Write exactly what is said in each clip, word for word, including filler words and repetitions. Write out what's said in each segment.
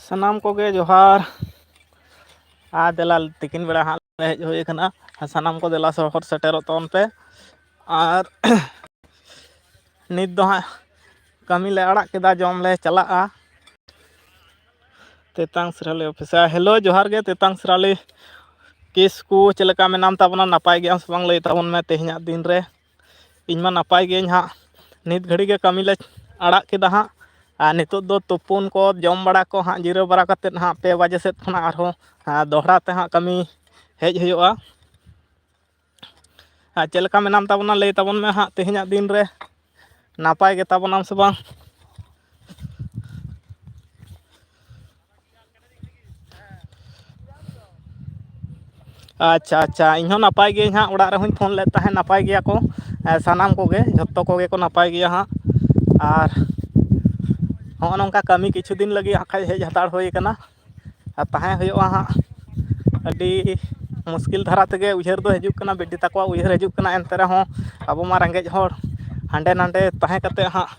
ᱥᱟᱱᱟᱢ ᱠᱚᱜᱮ ᱡᱚᱦᱟᱨ᱾ ᱟᱨ ᱫᱮᱞᱟ, ᱛᱤᱠᱤᱱ ᱵᱮᱲᱟ ᱦᱟᱸᱜ ᱞᱮ ᱦᱮᱡ ᱦᱩᱭ ᱟᱠᱟᱱᱟ᱾ ᱟᱨ ᱥᱟᱱᱟᱢ ᱠᱚ ᱫᱮᱞᱟ ᱥᱚᱦᱚᱨ ᱥᱮᱴᱮᱨᱚᱜ ᱛᱟᱵᱚᱱ ᱯᱮ᱾ ᱟᱨ ᱱᱤᱛ ᱫᱚ ᱦᱟᱸᱜ ᱠᱟᱹᱢᱤ ᱞᱮ ᱟᱲᱟᱜ ᱠᱮᱫᱟ, ᱡᱚᱢ ᱞᱮ ᱪᱟᱞᱟᱜᱼᱟ᱾ ᱛᱮᱛᱟᱝ ᱥᱤᱨᱟᱞᱤ ᱚᱯᱷᱤᱥᱟᱨ, ᱦᱮᱞᱳ, ᱡᱚᱦᱟᱨ ᱜᱮ ᱛᱮᱛᱟᱝ ᱥᱤᱨᱟᱞᱤ᱾ ᱠᱮᱥ ᱠᱚ ᱪᱮᱫ ᱞᱮᱠᱟ ᱢᱮᱱᱟᱢ ᱛᱟᱵᱚᱱᱟ? ᱱᱟᱯᱟᱭ ᱜᱮᱭᱟᱢ ᱥᱮ ᱵᱟᱝ? ᱞᱟᱹᱭ ᱛᱟᱵᱚᱱ ᱢᱮ ᱛᱮᱦᱮᱧᱟᱜ ᱫᱤᱱ ᱨᱮ᱾ ᱤᱧ ᱢᱟ ᱱᱟᱯᱟᱭ ᱜᱤᱭᱟᱹᱧ ᱦᱟᱸᱜ᱾ ᱱᱤᱛ ᱜᱷᱟᱹᱲᱤ ᱜᱮ ᱠᱟᱹᱢᱤ ᱞᱮ ᱟᱲᱟᱜ ᱠᱮᱫᱟ ᱦᱟᱸᱜ᱾ ᱟᱨ ᱱᱤᱛᱚᱜ ᱫᱚ ᱛᱩᱯᱩᱱ ᱠᱚ, ᱡᱚᱢ ᱵᱟᱲᱟ ᱠᱚ ᱦᱟᱸᱜ, ᱡᱤᱨᱟᱹᱣ ᱵᱟᱲᱟ ᱠᱟᱛᱮᱫ ᱦᱟᱸᱜ ᱯᱮ ᱵᱟᱡᱮ ᱥᱮᱫ ᱠᱷᱚᱱᱟᱜ ᱟᱨᱦᱚᱸ, ᱟᱸ, ᱫᱚᱦᱲᱟ ᱛᱮ ᱦᱟᱸᱜ ᱠᱟᱹᱢᱤ ᱦᱮᱡ ᱦᱩᱭᱩᱜᱼᱟ᱾ ᱟᱨ ᱪᱮᱫ ᱞᱮᱠᱟ ᱢᱮᱱᱟᱢ ᱛᱟᱵᱚᱱᱟ? ᱞᱟᱹᱭ ᱛᱟᱵᱚᱱ ᱢᱮ ᱦᱟᱸᱜ ᱛᱮᱦᱮᱧᱟᱜ ᱫᱤᱱ ᱨᱮ᱾ ᱱᱟᱯᱟᱭ ᱜᱮ ᱛᱟᱵᱚᱱᱟᱢ ᱥᱮ ᱵᱟᱝ? ᱟᱪᱪᱷᱟ, ᱟᱪᱪᱷᱟ, ᱤᱧ ᱦᱚᱸ ᱱᱟᱯᱟᱭ ᱜᱤᱭᱟᱹᱧ ᱦᱟᱸᱜ᱾ ᱚᱲᱟᱜ ᱨᱮᱦᱚᱸᱧ ᱯᱷᱳᱱ ᱞᱮᱫ ᱛᱟᱦᱮᱸᱫ, ᱱᱟᱯᱟᱭ ᱜᱮᱭᱟ ᱠᱚ, ᱮ, ᱥᱟᱱᱟᱢ ᱠᱚᱜᱮ, ᱡᱷᱚᱛᱚ ᱠᱚᱜᱮ ᱠᱚ ᱱᱟᱯᱟᱭ ᱜᱮᱭᱟ ᱦᱟᱸᱜ᱾ ᱟᱨ ᱦᱚᱸᱜᱼᱚ ᱱᱚᱝᱠᱟ ᱠᱟᱹᱢᱤ ᱠᱤᱪᱷᱩ ᱫᱤᱱ ᱞᱟᱹᱜᱤᱫ ᱦᱟᱸᱜ ᱠᱷᱟᱡ ᱦᱮᱡ ᱦᱟᱛᱟᱲ ᱦᱩᱭ ᱠᱟᱱᱟ᱾ ᱟᱨ ᱛᱟᱦᱮᱸ ᱦᱩᱭᱩᱜᱼᱟ ᱦᱟᱸᱜ᱾ ᱟᱹᱰᱤ ᱢᱩᱥᱠᱤᱞ ᱫᱷᱟᱨᱟ ᱛᱮᱜᱮ ᱩᱭᱦᱟᱹᱨ ᱫᱚ ᱦᱤᱡᱩᱜ ᱠᱟᱱᱟ, ᱵᱤᱴᱤ ᱛᱟᱠᱚᱣᱟᱜ ᱩᱭᱦᱟᱹᱨ ᱦᱤᱡᱩᱜ ᱠᱟᱱᱟ᱾ ᱮᱱᱛᱮ ᱨᱮᱦᱚᱸ ᱟᱵᱚ ᱢᱟ ᱨᱮᱸᱜᱮᱡ ᱦᱚᱲ, ᱦᱟᱸᱰᱮ ᱱᱟᱸᱰᱮ ᱛᱟᱦᱮᱸ ᱠᱟᱛᱮ ᱦᱟᱸᱜ,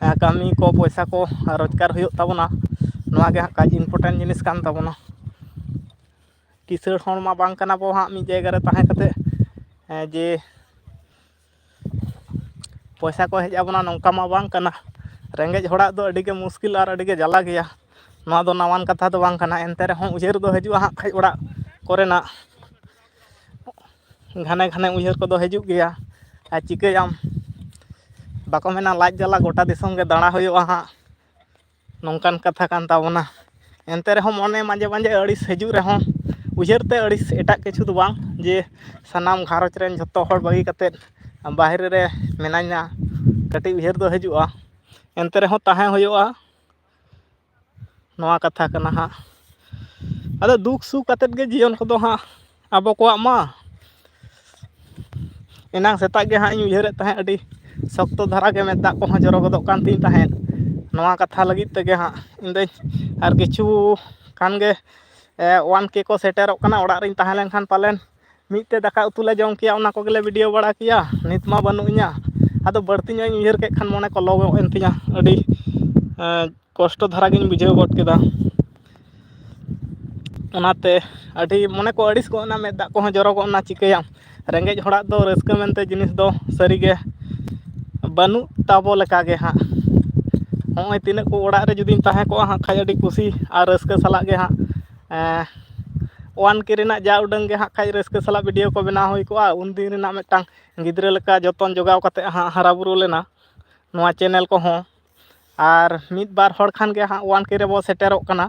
ᱮ, ᱠᱟᱹᱢᱤ ᱠᱚ, ᱯᱚᱭᱥᱟ ᱠᱚ ᱨᱳᱡᱽᱜᱟᱨ ᱦᱩᱭᱩᱜ ᱛᱟᱵᱚᱱᱟ᱾ ᱱᱚᱣᱟ ᱜᱮ ᱦᱟᱸᱜ ᱠᱟᱡᱽ important ᱡᱤᱱᱤᱥ ᱠᱟᱱ ᱛᱟᱵᱚᱱᱟ᱾ ᱠᱤᱥᱟᱹᱬ ᱦᱚᱲ ᱢᱟ ᱵᱟᱝ ᱠᱟᱱᱟ ᱵᱚ ᱦᱟᱸᱜ ᱢᱤᱫ ᱡᱟᱭᱜᱟ ᱨᱮ ᱛᱟᱦᱮᱸ ᱠᱟᱛᱮ, ᱮ, ᱡᱮ ᱯᱚᱭᱥᱟ ᱠᱚ ᱦᱮᱡ ᱟᱵᱚᱱᱟ, ᱱᱚᱝᱠᱟ ᱢᱟ ᱵᱟᱝ ᱠᱟᱱᱟ᱾ ᱨᱮᱸᱜᱮᱡ ᱦᱚᱲᱟᱜ ᱫᱚ ᱟᱹᱰᱤ ᱜᱮ ᱢᱩᱥᱠᱤᱞ ᱟᱨ ᱟᱹᱰᱤ ᱜᱮ ᱡᱟᱞᱟ ᱜᱮᱭᱟ᱾ ᱱᱚᱣᱟ ᱫᱚ ᱱᱟᱣᱟᱱ ᱠᱟᱛᱷᱟ ᱫᱚ ᱵᱟᱝ ᱠᱟᱱᱟ, ᱮᱱᱛᱮ ᱨᱮᱦᱚᱸ ᱩᱭᱦᱟᱹᱨ ᱫᱚ ᱦᱤᱡᱩᱜᱼᱟ ᱦᱟᱸᱜ ᱠᱷᱟᱡ ᱚᱲᱟᱜ ᱠᱚᱨᱮᱱᱟᱜ᱾ ᱜᱷᱟᱱᱮ ᱜᱷᱟᱱᱮ ᱩᱭᱦᱟᱹᱨ ᱠᱚᱫᱚ ᱦᱤᱡᱩᱜ ᱜᱮᱭᱟ᱾ ᱟᱨ ᱪᱤᱠᱟᱹᱭᱟᱢ, ᱵᱟᱠᱚ ᱢᱮᱱᱟ ᱞᱟᱡ ᱡᱟᱞᱟ ᱜᱚᱴᱟ ᱫᱤᱥᱚᱢ ᱜᱮ ᱫᱟᱬᱟ ᱦᱩᱭᱩᱜᱼᱟ ᱦᱟᱸᱜ᱾ ᱱᱚᱝᱠᱟᱱ ᱠᱟᱛᱷᱟ ᱠᱟᱱ ᱛᱟᱵᱚᱱᱟ᱾ ᱮᱱᱛᱮ ᱨᱮᱦᱚᱸ ᱢᱚᱱᱮ ᱢᱟᱡᱷᱮ ᱢᱟᱡᱷᱮ ᱟᱹᱲᱤᱥ ᱦᱤᱡᱩᱜ ᱨᱮᱦᱚᱸ, ᱩᱭᱦᱟᱹᱨ ᱛᱮ ᱟᱹᱲᱤᱥ, ᱮᱴᱟᱜ ᱠᱤᱪᱷᱩ ᱫᱚ ᱵᱟᱝ, ᱡᱮ ᱥᱟᱱᱟᱢ ᱜᱷᱟᱨᱚᱸᱡᱽ ᱨᱮᱱ ᱡᱷᱚᱛᱚ ᱦᱚᱲ ᱵᱟᱹᱜᱤ ᱠᱟᱛᱮᱫ ᱵᱟᱦᱨᱮ ᱨᱮ ᱢᱤᱱᱟᱹᱧᱟ, ᱠᱟᱹᱴᱤᱡ ᱩᱭᱦᱟᱹᱨ ᱫᱚ ᱦᱤᱡᱩᱜᱼᱟ᱾ ᱮᱱᱛᱮ ᱨᱮᱦᱚᱸ ᱛᱟᱦᱮᱸ ᱦᱩᱭᱩᱜᱼᱟ, ᱱᱚᱣᱟ ᱠᱟᱛᱷᱟ ᱠᱟᱱᱟ ᱦᱟᱸᱜ᱾ ᱟᱫᱚ ᱫᱩᱠ ᱥᱩᱠ ᱠᱟᱛᱮᱫ ᱜᱮ ᱡᱤᱭᱚᱱ ᱠᱚᱫᱚ ᱦᱟᱸᱜ ᱟᱵᱚ ᱠᱚᱣᱟᱜ ᱢᱟ᱾ ᱮᱱᱟᱝ ᱥᱮᱛᱟᱜ ᱜᱮ ᱦᱟᱸᱜ ᱤᱧ ᱩᱭᱦᱟᱹᱨᱮᱫ ᱛᱟᱦᱮᱸᱫ, ᱟᱹᱰᱤ ᱥᱚᱠᱛᱚ ᱫᱷᱟᱨᱟ ᱜᱮ ᱢᱮᱫ ᱫᱟᱜ ᱠᱚᱦᱚᱸ ᱡᱚᱨᱚ ᱜᱚᱫᱚᱜ ᱠᱟᱱ ᱛᱤᱧ ᱛᱟᱦᱮᱸᱫ᱾ ᱱᱚᱣᱟ ᱠᱟᱛᱷᱟ ᱞᱟᱹᱜᱤᱫ ᱛᱮᱜᱮ ᱦᱟᱸᱜ ᱤᱧᱫᱚᱧ, ᱟᱨ ᱠᱤᱪᱷᱩ ᱠᱷᱟᱱ ᱜᱮ, ᱮ, ᱚᱣᱟᱱ ᱠᱮ ᱠᱚ ᱥᱮᱴᱮᱨᱚᱜ ᱠᱟᱱᱟ᱾ ᱚᱲᱟᱜ ᱨᱤᱧ ᱛᱟᱦᱮᱸ ᱞᱮᱱᱠᱷᱟᱱ ᱯᱟᱞᱮᱱ ᱢᱤᱫ ᱛᱮ ᱫᱟᱠᱟ ᱩᱛᱩ ᱞᱮ ᱡᱚᱢ ᱠᱮᱭᱟ, ᱚᱱᱟ ᱠᱚᱜᱮᱞᱮ ᱵᱷᱤᱰᱤᱭᱳ ᱵᱟᱲᱟ ᱠᱮᱭᱟ᱾ ᱱᱤᱛ ᱢᱟ ᱵᱟᱹᱱᱩᱜ ᱤᱧᱟ᱾ ᱟᱫᱚ ᱵᱟᱹᱲᱛᱤ ᱧᱚᱜ ᱤᱧ ᱩᱭᱦᱟᱹᱨ ᱠᱮᱫ ᱠᱷᱟᱱ ᱢᱚᱱᱮ ᱠᱚ ᱞᱚ ᱜᱚᱫ ᱮᱱ ᱛᱤᱧᱟ, ᱟᱹᱰᱤ, ᱮ, ᱠᱚᱥᱴᱚ ᱫᱷᱟᱨᱟ ᱜᱤᱧ ᱵᱩᱡᱷᱟᱹᱣ ᱜᱚᱫ ᱠᱮᱫᱟ᱾ ᱚᱱᱟᱛᱮ ᱟᱹᱰᱤ ᱢᱚᱱᱮ ᱠᱚ ᱟᱹᱲᱤᱥ ᱜᱚᱫ ᱮᱱᱟ, ᱢᱮᱫ ᱫᱟᱜ ᱠᱚᱦᱚᱸ ᱡᱚᱨᱚ ᱜᱚᱫ ᱮᱱᱟ᱾ ᱪᱤᱠᱟᱹᱭᱟᱢ, ᱨᱮᱸᱜᱮᱡ ᱦᱚᱲᱟᱜ ᱫᱚ ᱨᱟᱹᱥᱠᱟᱹ ᱢᱮᱱᱛᱮ ᱡᱤᱱᱤᱥ ᱫᱚ ᱥᱟᱹᱨᱤᱜᱮ ᱵᱟᱹᱱᱩᱜ ᱛᱟᱵᱚ ᱞᱮᱠᱟᱜᱮ ᱦᱟᱸᱜ᱾ ᱦᱚᱸᱜᱼᱚᱭ ᱛᱤᱱᱟᱹᱜ ᱠᱚ ᱚᱲᱟᱜ ᱨᱮ ᱡᱩᱫᱤᱧ ᱛᱟᱦᱮᱸ ᱠᱚᱜᱼᱟ ᱦᱟᱸᱜ ᱠᱷᱟᱡ, ᱟᱹᱰᱤ ᱠᱩᱥᱤ ᱟᱨ ᱨᱟᱹᱥᱠᱟᱹ ᱥᱟᱞᱟᱜ ᱜᱮ ᱦᱟᱸᱜ ᱚᱣᱟᱱ ᱠᱮ ᱨᱮᱱᱟᱜ ᱡᱟ ᱩᱰᱟᱹᱝ ᱜᱮ ᱦᱟᱸᱜ ᱠᱷᱟᱡ ᱨᱟᱹᱥᱠᱟᱹ ᱥᱟᱞᱟᱜ ᱵᱷᱤᱰᱤᱭᱳ ᱠᱚ ᱵᱮᱱᱟᱣ ᱦᱩᱭ ᱠᱚᱜᱼᱟ᱾ ᱩᱱᱫᱤᱱ ᱨᱮᱱᱟᱜ ᱢᱤᱫᱴᱟᱝ ᱜᱤᱫᱽᱨᱟᱹ ᱞᱮᱠᱟ ᱡᱚᱛᱚᱱ ᱡᱚᱜᱟᱣ ᱠᱟᱛᱮ ᱦᱟᱸᱜ ᱦᱟᱨᱟ ᱵᱩᱨᱩ ᱞᱮᱱᱟ ᱱᱚᱣᱟ ᱪᱮᱱᱮᱞ ᱠᱚᱦᱚᱸ᱾ ᱟᱨ ᱢᱤᱫ ᱵᱟᱨ ᱦᱚᱲ ᱠᱷᱟᱱ ᱜᱮ ᱦᱟᱸᱜ ᱚᱣᱟᱱ ᱠᱮ ᱨᱮᱵᱚ ᱥᱮᱴᱮᱨᱚᱜ ᱠᱟᱱᱟ᱾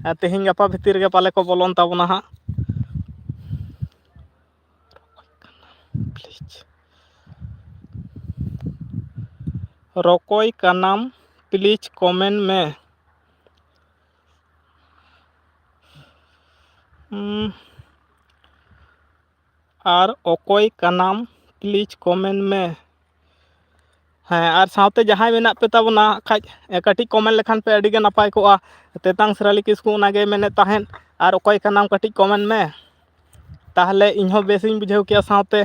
ᱟᱨ ᱛᱮᱦᱮᱧ ᱜᱟᱯᱟ ᱵᱷᱤᱛᱤᱨ ᱨᱮᱜᱮ ᱯᱟᱞᱮ ᱠᱚ ᱵᱚᱞᱚᱱ ᱛᱟᱵᱚᱱᱟ ᱦᱟᱸᱜ᱾ ᱨᱚᱠᱚᱭ ᱠᱟᱱᱟᱢ, please comment ᱢᱮ᱾ ᱩᱸ, ᱟᱨ ᱚᱠᱚᱭ ᱠᱟᱱᱟᱢ, please comment ᱢᱮ᱾ ᱦᱮᱸ, ᱟᱨ ᱥᱟᱶᱛᱮ ᱡᱟᱦᱟᱸᱭ ᱢᱮᱱᱟᱜ ᱯᱮ ᱛᱟᱵᱚᱱᱟ ᱠᱷᱟᱡ, ᱮ, ᱠᱟᱹᱴᱤᱡ comment ᱞᱮᱠᱷᱟᱱ ᱯᱮ ᱟᱹᱰᱤ ᱜᱮ ᱱᱟᱯᱟᱭ ᱠᱚᱜᱼᱟ᱾ ᱛᱮᱛᱟᱝ ᱥᱤᱨᱟᱞᱤ ᱠᱤᱥᱠᱩ ᱚᱱᱟᱜᱮ ᱢᱮᱱᱮᱫ ᱛᱟᱦᱮᱸᱫ, ᱟᱨ ᱚᱠᱚᱭ ᱠᱟᱱᱟᱢ ᱠᱟᱹᱴᱤᱡ comment ᱢᱮ, ᱛᱟᱦᱚᱞᱮ ᱤᱧᱦᱚᱸ ᱵᱮᱥᱤᱧ ᱵᱩᱡᱷᱟᱹᱣ ᱠᱮᱭᱟ᱾ ᱥᱟᱶᱛᱮ,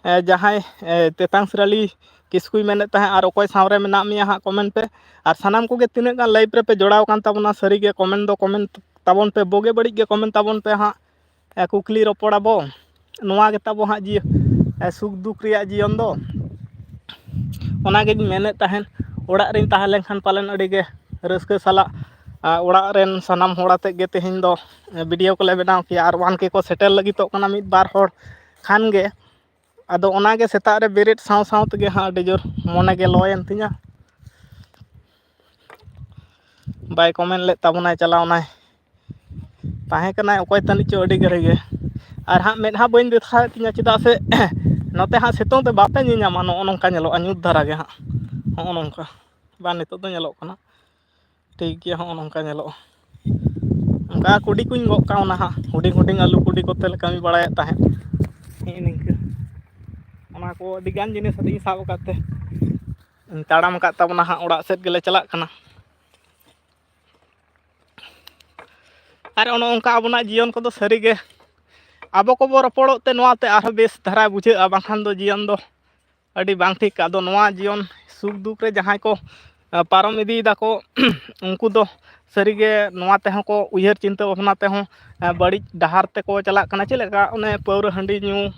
ᱮ, ᱡᱟᱦᱟᱸᱭ, ᱮ, ᱛᱮᱛᱟᱝ ᱥᱤᱨᱟᱞᱤ ᱠᱤᱥᱠᱩᱭ ᱢᱮᱱᱮᱫ ᱛᱟᱦᱮᱸᱫ ᱟᱨ ᱚᱠᱚᱭ ᱥᱟᱶᱨᱮ ᱢᱮᱱᱟᱜ ᱢᱮᱭᱟ ᱦᱟᱸᱜ comment ᱯᱮ᱾ ᱟᱨ ᱥᱟᱱᱟᱢ ᱠᱚᱜᱮ ᱛᱤᱱᱟᱹᱜ ᱜᱟᱱ live ᱨᱮᱯᱮ ᱡᱚᱲᱟᱣ ᱟᱠᱟᱱ ᱛᱟᱵᱚᱱᱟ, ᱥᱟᱹᱨᱤᱜᱮ comment ᱫᱚ comment ᱛᱟᱵᱚᱱ ᱯᱮ, ᱵᱩᱜᱤ ᱵᱟᱹᱲᱤᱡ ᱜᱮ comment ᱛᱟᱵᱚᱱ ᱯᱮ ᱦᱟᱸᱜ᱾ ᱮ, ᱠᱩᱠᱞᱤ ᱨᱚᱯᱚᱲ ᱟᱵᱚ, ᱱᱚᱣᱟ ᱜᱮ ᱛᱟᱵᱚ ᱦᱟᱸᱜ ᱡᱤᱭᱚ-, ᱮ, ᱥᱩᱠ ᱫᱩᱠ ᱨᱮᱭᱟᱜ ᱡᱤᱭᱚᱱ ᱫᱚ᱾ ᱚᱱᱟᱜᱤᱧ ᱢᱮᱱᱮᱫ ᱛᱟᱦᱮᱸᱫ, ᱚᱲᱟᱜ ᱨᱤᱧ ᱛᱟᱦᱮᱸ ᱞᱮᱱᱠᱷᱟᱱ ᱯᱟᱞᱮᱱ ᱟᱹᱰᱤᱜᱮ ᱨᱟᱹᱥᱠᱟᱹ ᱥᱟᱞᱟᱜ, ᱟ, ᱚᱲᱟᱜ ᱨᱮᱱ ᱥᱟᱱᱟᱢ ᱦᱚᱲ ᱟᱛᱮᱫ ᱜᱮ ᱛᱮᱦᱮᱧ ᱫᱚ, ᱮ, ᱵᱷᱤᱰᱤᱭᱳ ᱠᱚᱞᱮ ᱵᱮᱱᱟᱣ ᱠᱮᱭᱟ᱾ ᱟᱨ ᱚᱣᱟᱱ ᱠᱮ ᱠᱚ ᱥᱮᱴᱮᱨ ᱞᱟᱹᱜᱤᱫᱚᱜ ᱠᱟᱱᱟ ᱢᱤᱫ ᱵᱟᱨ ᱦᱚᱲ ᱠᱷᱟᱱ ᱜᱮ᱾ ᱟᱫᱚ ᱚᱱᱟᱜᱮ ᱥᱮᱛᱟᱜ ᱨᱮ ᱵᱮᱨᱮᱫ ᱥᱟᱶ ᱥᱟᱶ ᱛᱮᱜᱮ ᱦᱟᱸᱜ ᱟᱹᱰᱤ ᱡᱳᱨ ᱢᱚᱱᱮ ᱜᱮ ᱞᱚᱭᱮᱱ ᱛᱤᱧᱟ᱾ ᱵᱟᱭ comment ᱞᱮᱫ ᱛᱟᱵᱚᱱᱟᱭ, ᱪᱟᱞᱟᱣᱱᱟᱭ᱾ ᱛᱟᱦᱮᱸ ᱠᱟᱱᱟᱭ ᱚᱠᱚᱭ ᱛᱟᱹᱱᱤᱡ ᱪᱚ ᱟᱹᱰᱤ ᱜᱷᱟᱹᱲᱤ ᱜᱮ᱾ ᱟᱨ ᱦᱟᱸᱜ ᱢᱮᱫᱦᱟ ᱵᱟᱹᱧ ᱫᱮᱠᱷᱟᱣᱮᱫ ᱛᱤᱧᱟᱹ, ᱪᱮᱫᱟᱜ ᱥᱮ ᱱᱚᱛᱮ ᱦᱟᱸᱜ ᱥᱤᱛᱩᱝ ᱛᱮ ᱵᱟᱯᱮ ᱧᱮᱧᱟᱢᱟ᱾ ᱱᱚᱜᱼᱚ ᱱᱚᱝᱠᱟ ᱧᱮᱞᱚᱜᱼᱟ, ᱧᱩᱛ ᱫᱷᱟᱨᱟ ᱜᱮ ᱦᱟᱸᱜ᱾ ᱦᱚᱸᱜᱼᱚ ᱱᱚᱝᱠᱟ᱾ ᱵᱟᱝ, ᱱᱤᱛᱚᱜ ᱫᱚ ᱧᱮᱞᱚᱜ ᱠᱟᱱᱟ᱾ ᱴᱷᱤᱠ ᱜᱮᱭᱟ, ᱦᱚᱸᱜᱼᱚ ᱱᱚᱝᱠᱟ ᱧᱮᱞᱚᱜᱼᱟ᱾ ᱚᱱᱠᱟ ᱠᱩᱰᱤ ᱠᱚᱧ ᱜᱚᱜ ᱠᱟᱣᱱᱟ ᱦᱟᱸᱜ, ᱦᱩᱰᱤᱧ ᱦᱩᱰᱤᱧ ᱟᱹᱞᱩ ᱠᱩᱰᱤ ᱠᱚᱛᱮ ᱞᱮ ᱠᱟᱹᱢᱤ ᱵᱟᱲᱟᱭᱮᱫ ᱛᱟᱦᱮᱸᱫ᱾ ᱱᱮᱜᱼᱮ ᱱᱤᱝᱠᱟᱹ᱾ ᱚᱱᱟ ᱠᱚ ᱟᱹᱰᱤ ᱜᱟᱱ ᱡᱤᱱᱤᱥ ᱟᱹᱰᱤᱧ ᱥᱟᱵ ᱟᱠᱟᱫ ᱛᱮ ᱛᱟᱲᱟᱢ ᱟᱠᱟᱫ ᱛᱟᱵᱚᱱᱟ ᱦᱟᱸᱜ, ᱚᱲᱟᱜ ᱥᱮᱫ ᱜᱮᱞᱮ ᱪᱟᱞᱟᱜ ᱠᱟᱱᱟ᱾ ᱟᱨ ᱚᱱᱮ ᱚᱱᱠᱟ ᱟᱵᱚᱱᱟᱜ ᱡᱤᱭᱚᱱ ᱠᱚᱫᱚ ᱥᱟᱹᱨᱤᱜᱮ ᱟᱵᱚ ᱠᱚᱵᱚ ᱨᱚᱯᱚᱲᱚᱜ ᱛᱮ ᱱᱚᱣᱟ ᱛᱮ ᱟᱨᱦᱚᱸ ᱵᱮᱥ ᱫᱷᱟᱨᱟ ᱵᱩᱡᱷᱟᱹᱜᱼᱟ, ᱵᱟᱝᱠᱷᱟᱱ ᱫᱚ ᱡᱤᱭᱚᱱ ᱫᱚ ᱟᱹᱰᱤ ᱵᱟᱝ ᱴᱷᱤᱠ᱾ ᱟᱫᱚ ᱱᱚᱣᱟ ᱡᱤᱭᱚᱱ ᱥᱩᱠ ᱫᱩᱠ ᱨᱮ ᱡᱟᱦᱟᱸᱭ ᱠᱚ ᱯᱟᱨᱚᱢ ᱤᱫᱤᱭᱮᱫᱟ ᱠᱚ, ᱩᱱᱠᱩ ᱫᱚ ᱥᱟᱹᱨᱤᱜᱮ ᱱᱚᱣᱟ ᱛᱮᱦᱚᱸ ᱠᱚ ᱩᱭᱦᱟᱹᱨ ᱪᱤᱱᱛᱟᱹ ᱵᱷᱟᱵᱽᱱᱟ ᱛᱮᱦᱚᱸ ᱵᱟᱹᱲᱤᱡ ᱰᱟᱦᱟᱨ ᱛᱮᱠᱚ ᱪᱟᱞᱟᱜ ᱠᱟᱱᱟ᱾ ᱪᱮᱫ ᱞᱮᱠᱟ? ᱚᱱᱮ ᱯᱟᱹᱣᱨᱟᱹ ᱦᱟᱺᱰᱤ ᱧᱩ,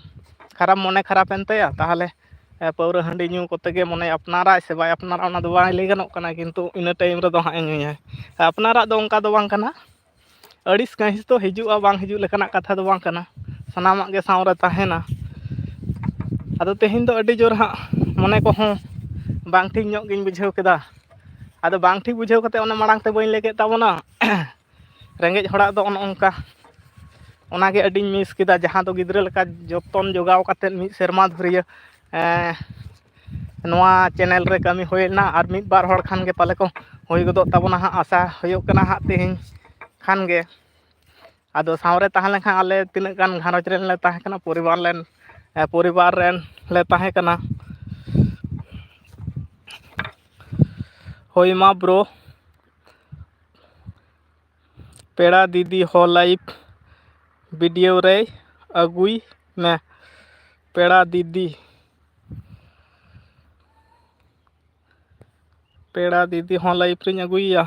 ᱠᱷᱟᱨᱟᱯ ᱢᱚᱱᱮ ᱠᱷᱟᱨᱟᱯ ᱮᱱ ᱛᱟᱭᱟ, ᱛᱟᱦᱚᱞᱮ ᱯᱟᱹᱣᱨᱟᱹ ᱦᱟᱺᱰᱤ ᱧᱩ ᱠᱚᱛᱮ ᱜᱮ ᱢᱚᱱᱮ ᱟᱯᱱᱟᱨᱟᱭ ᱥᱮ ᱵᱟᱭ ᱟᱯᱱᱟᱨᱟ, ᱚᱱᱟ ᱫᱚ ᱵᱟᱭ ᱞᱟᱹᱭ ᱜᱟᱱᱚᱜ ᱠᱟᱱᱟ᱾ ᱠᱤᱱᱛᱩ ᱤᱱᱟᱹ ᱴᱟᱭᱤᱢ ᱨᱮᱫᱚ ᱦᱟᱸᱜ ᱮ ᱧᱩᱭᱟᱭ᱾ ᱟᱯᱱᱟᱨᱟᱜ ᱫᱚ ᱚᱱᱠᱟ ᱫᱚ ᱵᱟᱝ ᱠᱟᱱᱟ, ᱟᱹᱲᱤᱥ ᱠᱟᱹᱦᱤᱥ ᱫᱚ ᱦᱤᱡᱩᱜᱼᱟ, ᱵᱟᱝ ᱦᱤᱡᱩᱜ ᱞᱮᱠᱟᱱᱟᱜ ᱠᱟᱛᱷᱟ ᱫᱚ ᱵᱟᱝ ᱠᱟᱱᱟ, ᱥᱟᱱᱟᱢᱟᱜ ᱜᱮ ᱥᱟᱶᱨᱮ ᱛᱟᱦᱮᱱᱟ᱾ ᱟᱫᱚ ᱛᱮᱦᱮᱧ ᱫᱚ ᱟᱹᱰᱤ ᱡᱳᱨ ᱦᱟᱸᱜ ᱢᱚᱱᱮ ᱠᱚᱦᱚᱸ ᱵᱟᱝ ᱴᱷᱤᱠ ᱧᱚᱜ ᱜᱤᱧ ᱵᱩᱡᱷᱟᱹᱣ ᱠᱮᱫᱟ᱾ ᱟᱫᱚ ᱵᱟᱝ ᱴᱷᱤᱠ ᱵᱩᱡᱷᱟᱹᱣ ᱠᱟᱛᱮ ᱚᱱᱮ ᱢᱟᱲᱟᱝ ᱛᱮ ᱵᱟᱹᱧ ᱞᱟᱹᱭ ᱠᱮᱫ ᱛᱟᱵᱚᱱᱟ, ᱨᱮᱸᱜᱮᱡ ᱦᱚᱲᱟᱜ ᱫᱚ ᱚᱱᱮ ᱚᱱᱠᱟ, ᱚᱱᱟᱜᱮ ᱟᱹᱰᱤᱧ ᱢᱤᱥ ᱠᱮᱫᱟ, ᱡᱟᱦᱟᱸ ᱫᱚ ᱜᱤᱫᱽᱨᱟᱹ ᱞᱮᱠᱟ ᱡᱚᱛᱚᱱ ᱡᱚᱜᱟᱣ ᱠᱟᱛᱮᱫ ᱢᱤᱫ ᱥᱮᱨᱢᱟ ᱫᱷᱩᱨᱤᱭᱟᱹ, ᱮᱸ, ᱱᱚᱣᱟ ᱪᱮᱱᱮᱞ ᱨᱮ ᱠᱟᱹᱢᱤ ᱦᱩᱭ ᱞᱮᱱᱟ, ᱟᱨ ᱢᱤᱫ ᱵᱟᱨ ᱦᱚᱲ ᱠᱷᱟᱱ ᱜᱮ ᱯᱟᱞᱮ ᱠᱚ ᱦᱩᱭ ᱜᱚᱫᱚᱜ ᱛᱟᱵᱚᱱᱟ ᱦᱟᱸᱜ, ᱟᱥᱟ ᱦᱩᱭᱩᱜ ᱠᱟᱱᱟ ᱦᱟᱸᱜ ᱛᱮᱦᱮᱧ ᱠᱷᱟᱱ ᱜᱮ᱾ ᱟᱫᱚ ᱥᱟᱶᱨᱮ ᱛᱟᱦᱮᱸ ᱞᱮᱱᱠᱷᱟᱱ ᱟᱞᱮ ᱛᱤᱱᱟᱹᱜ ᱜᱟᱱ ᱜᱷᱟᱨᱚᱸᱡᱽ ᱨᱮᱱ ᱞᱮ ᱛᱟᱦᱮᱸ ᱠᱟᱱᱟ, ᱯᱚᱨᱤᱵᱟᱨ ᱨᱮᱱ, ᱮ, ᱯᱚᱨᱤᱵᱟᱨ ᱨᱮᱱ ᱞᱮ ᱛᱟᱦᱮᱸ ᱠᱟᱱᱟ᱾ ᱦᱳᱭ ᱢᱟ ᱵᱨᱳ, ᱯᱮᱲᱟ ᱫᱤᱫᱤ ᱦᱚᱸ ᱞᱟᱭᱤᱵᱷ ᱵᱷᱤᱰᱤᱭᱳ ᱨᱮ ᱟᱹᱜᱩᱭ ᱢᱮ᱾ ᱯᱮᱲᱟ ᱫᱤᱫᱤ, ᱯᱮᱲᱟ ᱫᱤᱫᱤ ᱦᱚᱸ ᱞᱟᱭᱤᱵᱷ ᱨᱤᱧ ᱟᱹᱜᱩᱭᱮᱭᱟ᱾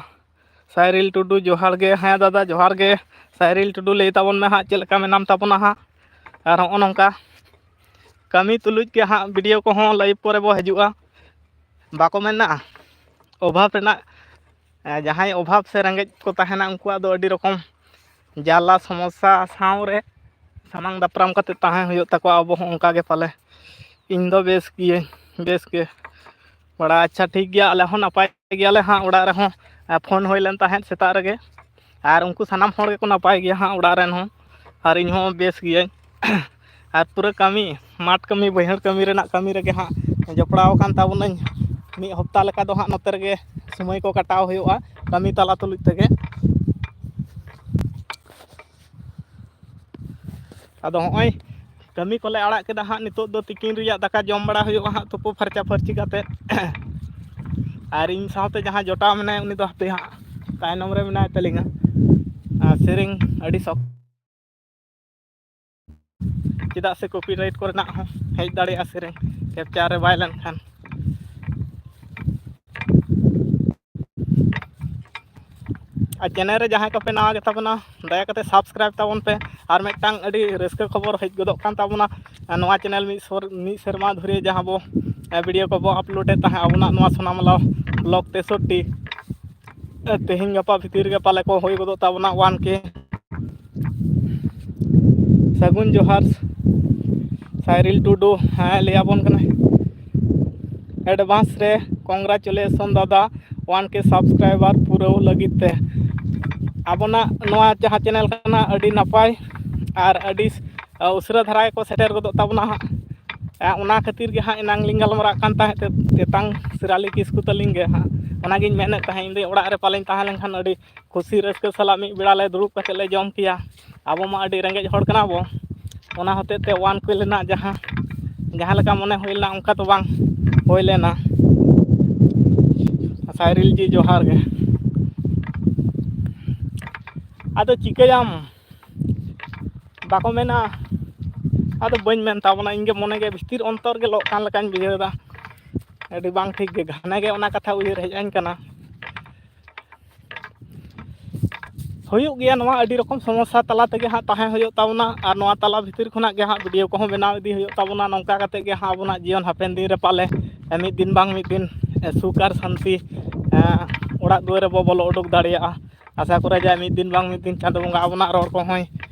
ᱥᱟᱭᱨᱤᱞ ᱴᱩᱰᱩ, ᱡᱚᱦᱟᱨ ᱜᱮ᱾ ᱦᱮᱸ ᱫᱟᱫᱟ, ᱡᱚᱦᱟᱨ ᱜᱮ᱾ ᱥᱟᱭᱨᱤᱞ ᱴᱩᱰᱩ, ᱞᱟᱹᱭ ᱛᱟᱵᱚᱱ ᱢᱮ ᱦᱟᱸᱜ, ᱪᱮᱫ ᱞᱮᱠᱟ ᱢᱮᱱᱟᱢ ᱛᱟᱵᱚᱱᱟ ᱦᱟᱸᱜ? ᱟᱨ ᱦᱚᱸᱜᱼᱚ ᱱᱚᱝᱠᱟ ᱠᱟᱹᱢᱤ ᱛᱩᱞᱩᱡ ᱜᱮ ᱦᱟᱸᱜ ᱵᱷᱤᱰᱤᱭᱳ ᱠᱚᱦᱚᱸ ᱞᱟᱭᱤᱵᱷ ᱠᱚᱨᱮ ᱵᱚ ᱦᱤᱡᱩᱜᱼᱟ᱾ ᱵᱟᱠᱚ ᱢᱮᱱᱟ, ᱚᱵᱷᱟᱵᱽ ᱨᱮᱱᱟᱜ, ᱮ, ᱡᱟᱦᱟᱸᱭ ᱚᱵᱷᱟᱵᱽ ᱥᱮ ᱨᱮᱸᱜᱮᱡ ᱠᱚ ᱛᱟᱦᱮᱱᱟ, ᱩᱱᱠᱩᱣᱟᱜ ᱫᱚ ᱟᱹᱰᱤ ᱨᱚᱠᱚᱢ ᱡᱟᱞᱟ ᱥᱚᱢᱚᱥᱥᱟ ᱥᱟᱶᱨᱮ ᱥᱟᱢᱟᱝ ᱫᱟᱯᱨᱟᱢ ᱠᱟᱛᱮ ᱛᱟᱦᱮᱸ ᱦᱩᱭᱩᱜ ᱛᱟᱠᱚᱣᱟ᱾ ᱟᱵᱚ ᱦᱚᱸ ᱚᱱᱠᱟ ᱜᱮ ᱯᱟᱞᱮ᱾ ᱤᱧ ᱫᱚ ᱵᱮᱥ ᱜᱤᱭᱟᱹᱧ, ᱵᱮᱥ ᱜᱮ᱾ ᱵᱟᱲᱟ, ᱟᱪᱪᱷᱟ, ᱴᱷᱤᱠ ᱜᱮᱭᱟ, ᱟᱞᱮ ᱦᱚᱸ ᱱᱟᱯᱟᱭ ᱜᱮᱭᱟᱞᱮ ᱦᱟᱸᱜ᱾ ᱚᱲᱟᱜ ᱨᱮᱦᱚᱸ, ᱮ, ᱯᱷᱳᱱ ᱦᱩᱭ ᱞᱮᱱ ᱛᱟᱦᱮᱸᱫ ᱥᱮᱛᱟᱜ ᱨᱮᱜᱮ, ᱟᱨ ᱩᱱᱠᱩ ᱥᱟᱱᱟᱢ ᱦᱚᱲ ᱜᱮᱠᱚ ᱱᱟᱯᱟᱭ ᱜᱮᱭᱟ ᱦᱟᱸᱜ, ᱚᱲᱟᱜ ᱨᱮᱱ ᱦᱚᱸ, ᱟᱨ ᱤᱧ ᱦᱚᱸ ᱵᱮᱥ ᱜᱤᱭᱟᱹᱧ᱾ ᱟᱨ ᱯᱩᱨᱟᱹ ᱠᱟᱹᱢᱤ, ᱢᱟᱴᱷ ᱠᱟᱹᱢᱤ, ᱵᱟᱹᱭᱦᱟᱹᱲ ᱠᱟᱹᱢᱤ ᱨᱮᱱᱟᱜ ᱠᱟᱹᱢᱤ ᱨᱮᱜᱮ ᱦᱟᱸᱜ ᱡᱚᱯᱲᱟᱣ ᱟᱠᱟᱱ ᱛᱟᱵᱚᱱᱟᱹᱧ᱾ ᱢᱤᱫ ᱦᱚᱯᱛᱟ ᱞᱮᱠᱟ ᱫᱚ ᱦᱟᱸᱜ ᱱᱚᱛᱮ ᱨᱮᱜᱮ ᱥᱚᱢᱚᱭ ᱠᱚ ᱠᱟᱴᱟᱣ ᱦᱩᱭᱩᱜᱼᱟ, ᱠᱟᱹᱢᱤ ᱛᱟᱞᱟ ᱛᱩᱞᱩᱡ ᱛᱮᱜᱮ᱾ ᱟᱫᱚ ᱦᱚᱸᱜᱼᱚᱭ ᱠᱟᱹᱢᱤ ᱠᱚᱞᱮ ᱟᱲᱟᱜ ᱠᱮᱫᱟ ᱦᱟᱸᱜ, ᱱᱤᱛᱚᱜ ᱫᱚ ᱛᱤᱠᱤᱱ ᱨᱮᱭᱟᱜ ᱫᱟᱠᱟ ᱡᱚᱢ ᱵᱟᱲᱟ ᱦᱩᱭᱩᱜᱼᱟ ᱦᱟᱸᱜ, ᱛᱩᱯᱩ ᱯᱷᱟᱨᱪᱟ ᱯᱷᱟᱹᱨᱪᱤ ᱠᱟᱛᱮᱫ᱾ ᱟᱨ ᱤᱧ ᱥᱟᱶᱛᱮ ᱡᱟᱦᱟᱸᱭ ᱡᱚᱴᱟᱣ ᱢᱮᱱᱟᱭᱟ, ᱩᱱᱤ ᱫᱚ ᱦᱟᱯᱮ ᱦᱟᱸᱜ ᱛᱟᱭᱱᱚᱢ ᱨᱮ ᱢᱮᱱᱟᱭ ᱛᱟᱹᱞᱤᱧᱟ᱾ ᱟᱨ ᱥᱮᱨᱮᱧ ᱟᱹᱰᱤ ᱥᱚᱠ, ᱪᱮᱫᱟᱜ ᱥᱮ ᱠᱚᱯᱤᱨᱟᱭᱤᱴ ᱠᱚᱨᱮᱱᱟᱜ ᱦᱚᱸ ᱦᱮᱡ ᱫᱟᱲᱮᱭᱟᱜᱼᱟ, ᱥᱮᱨᱮᱧ ᱠᱮᱯᱪᱟᱨ ᱨᱮ ᱵᱟᱭ ᱞᱮᱱᱠᱷᱟᱱ᱾ ᱟᱨ ᱪᱮᱱᱮᱞ ᱨᱮ ᱡᱟᱦᱟᱸᱭ ᱠᱚᱯᱮ ᱱᱟᱣᱟ ᱜᱮᱛᱟ ᱵᱚᱱᱟ, ᱫᱟᱭᱟ ᱠᱟᱛᱮ ᱥᱟᱵᱥᱠᱨᱟᱭᱤᱵᱽ ᱛᱟᱵᱚᱱ ᱯᱮ᱾ ᱟᱨ ᱢᱤᱫᱴᱟᱝ ᱟᱹᱰᱤ ᱨᱟᱹᱥᱠᱟᱹ ᱠᱷᱚᱵᱚᱨ ᱦᱮᱡ ᱜᱚᱫᱚᱜ ᱠᱟᱱ ᱛᱟᱵᱚᱱᱟ, ᱱᱚᱣᱟ ᱪᱮᱱᱮᱞ ᱢᱤᱫ ᱥᱚᱨ ᱢᱤᱫ ᱥᱮᱨᱢᱟ ᱫᱷᱩᱨᱤᱭᱟᱹ ᱡᱟᱦᱟᱸ ᱵᱚ ᱵᱷᱤᱰᱤᱭᱳ ᱠᱚᱵᱚ ᱟᱯᱞᱳᱰᱮᱫ ᱛᱟᱦᱮᱸᱫ ᱟᱵᱚᱱᱟᱜ ᱱᱚᱣᱟ ᱥᱳᱱᱟᱢᱟᱞᱟ ᱵᱞᱚᱠ ᱛᱮᱥᱚᱴᱴᱤ, ᱛᱮᱦᱮᱧ ᱜᱟᱯᱟ ᱵᱷᱤᱛᱤᱨ ᱨᱮᱜᱮ ᱯᱟᱞᱮ ᱠᱚ ᱦᱩᱭ ᱜᱚᱫᱚᱜ ᱛᱟᱵᱚᱱᱟ ᱳᱣᱟᱱ ᱠᱮ᱾ ᱥᱟᱹᱜᱩᱱ ᱡᱚᱦᱟᱨ ᱥᱟᱭᱨᱤᱞ ᱴᱩᱰᱩ, ᱦᱮᱸ, ᱞᱟᱹᱭ ᱟᱵᱚᱱ ᱠᱟᱱᱟᱭ ᱮᱰᱵᱷᱟᱱᱥ ᱨᱮ ᱠᱚᱝᱜᱨᱟᱪᱩᱞᱮᱥᱚᱱ ᱫᱟᱫᱟ, ᱳᱣᱟᱱ ᱠᱮ ᱥᱟᱵᱥᱠᱨᱟᱭᱵᱟᱨ ᱯᱩᱨᱟᱹᱣ ᱞᱟᱹᱜᱤᱫ ᱛᱮ᱾ ᱟᱵᱚᱱᱟᱜ ᱱᱚᱣᱟ ᱡᱟᱦᱟᱸ ᱪᱮᱱᱮᱞ ᱠᱟᱱᱟ, ᱟᱹᱰᱤ ᱱᱟᱯᱟᱭ ᱟᱨ ᱟᱹᱰᱤ ᱩᱥᱟᱹᱨᱟ ᱫᱷᱟᱨᱟ ᱜᱮᱠᱚ ᱥᱮᱴᱮᱨ ᱜᱚᱫᱚᱜ ᱛᱟᱵᱚᱱᱟ ᱦᱟᱸᱜ᱾ ᱚᱱᱟ ᱠᱷᱟᱹᱛᱤᱨ ᱜᱮ ᱦᱟᱸᱜ ᱮᱱᱟᱝ ᱞᱤᱧ ᱜᱟᱞᱢᱟᱨᱟᱜ ᱠᱟᱱ ᱛᱟᱦᱮᱸᱫ ᱛᱮ, ᱛᱮᱛᱟᱝ ᱥᱤᱨᱟᱞᱤ ᱠᱤᱥᱠᱩ ᱛᱟᱹᱞᱤᱧ ᱜᱮ ᱦᱟᱸᱜ᱾ ᱚᱱᱟᱜᱤᱧ ᱢᱮᱱᱮᱫ ᱛᱟᱦᱮᱸᱫ, ᱤᱧ ᱫᱚ ᱚᱲᱟᱜ ᱨᱮ ᱯᱟᱞᱮᱧ ᱛᱟᱦᱮᱸ ᱞᱮᱱᱠᱷᱟᱱ ᱟᱹᱰᱤ ᱠᱩᱥᱤ ᱨᱟᱹᱥᱠᱟᱹ ᱥᱟᱞᱟᱜ ᱢᱤᱫ ᱵᱮᱲᱟ ᱞᱮ ᱫᱩᱲᱩᱵ ᱠᱟᱛᱮᱫ ᱞᱮ ᱡᱚᱢ ᱠᱮᱭᱟ᱾ ᱟᱵᱚ ᱢᱟ ᱟᱹᱰᱤ ᱨᱮᱸᱜᱮᱡ ᱦᱚᱲ ᱠᱟᱱᱟ ᱵᱚ, ᱚᱱᱟ ᱦᱚᱛᱮᱡ ᱛᱮ ᱳᱣᱟᱱ ᱠᱮ ᱨᱮᱱᱟᱜ ᱡᱟᱦᱟᱸ ᱡᱟᱦᱟᱸ ᱞᱮᱠᱟ ᱢᱚᱱᱮ ᱦᱩᱭ ᱞᱮᱱᱟ, ᱚᱱᱠᱟ ᱫᱚ ᱵᱟᱝ ᱦᱩᱭ ᱞᱮᱱᱟ᱾ ᱥᱟᱭᱨᱤᱞ ᱡᱤ, ᱡᱚᱦᱟᱨ ᱜᱮ᱾ ᱟᱫᱚ ᱪᱤᱠᱟᱹᱭᱟᱢ, ᱵᱟᱠᱚ ᱢᱮᱱᱟ, ᱟᱫᱚ ᱵᱟᱹᱧ ᱢᱮᱱ ᱛᱟᱵᱚᱱᱟ, ᱤᱧᱜᱮ ᱢᱚᱱᱮ ᱜᱮ ᱵᱷᱤᱛᱤᱨ ᱚᱱᱛᱚᱨ ᱜᱮ ᱞᱚᱜ ᱠᱟᱱ ᱞᱮᱠᱟᱧ ᱵᱩᱡᱷᱟᱹᱣ ᱮᱫᱟ᱾ ᱟᱹᱰᱤ ᱵᱟᱝ ᱴᱷᱤᱠ ᱜᱮ, ᱜᱷᱟᱱᱮ ᱜᱮ ᱚᱱᱟ ᱠᱟᱛᱷᱟ ᱩᱭᱦᱟᱹᱨ ᱦᱮᱡ ᱟᱹᱧ ᱠᱟᱱᱟ᱾ ᱦᱩᱭᱩᱜ ᱜᱮᱭᱟ, ᱱᱚᱣᱟ ᱟᱹᱰᱤ ᱨᱚᱠᱚᱢ ᱥᱚᱢᱚᱥᱥᱟ ᱛᱟᱞᱟ ᱛᱮᱜᱮ ᱦᱟᱸᱜ ᱛᱟᱦᱮᱸ ᱦᱩᱭᱩᱜ ᱛᱟᱵᱚᱱᱟ, ᱟᱨ ᱱᱚᱣᱟ ᱛᱟᱞᱟ ᱵᱷᱤᱛᱤᱨ ᱠᱷᱚᱱᱟᱜ ᱜᱮ ᱦᱟᱸᱜ ᱵᱷᱤᱰᱤᱭᱳ ᱠᱚᱦᱚᱸ ᱵᱮᱱᱟᱣ ᱤᱫᱤ ᱦᱩᱭᱩᱜ ᱛᱟᱵᱚᱱᱟ᱾ ᱱᱚᱝᱠᱟ ᱠᱟᱛᱮᱫ ᱜᱮ ᱦᱟᱸᱜ ᱟᱵᱚᱱᱟᱜ ᱡᱤᱭᱚᱱ ᱦᱟᱯᱮᱱ ᱫᱤᱱ ᱨᱮ ᱯᱟᱞᱮ ᱢᱤᱫ ᱫᱤᱱ ᱵᱟᱝ ᱢᱤᱫ ᱫᱤᱱ ᱥᱩᱠ ᱟᱨ ᱥᱟᱱᱛᱤ ᱚᱲᱟᱜ ᱫᱩᱣᱟᱹᱨ ᱨᱮᱵᱚ ᱵᱚᱞᱚ ᱩᱰᱩᱠ ᱫᱟᱲᱮᱭᱟᱜᱼᱟ᱾ ᱟᱥᱟ ᱠᱚᱨᱮ ᱡᱮ ᱢᱤᱫ ᱫᱤᱱ ᱵᱟᱝ ᱢᱤᱫ ᱫᱤᱱ ᱪᱟᱸᱫᱳ ᱵᱚᱸᱜᱟ ᱟᱵᱚᱱᱟᱜ ᱨᱚᱲ ᱠᱚᱦᱚᱸᱭ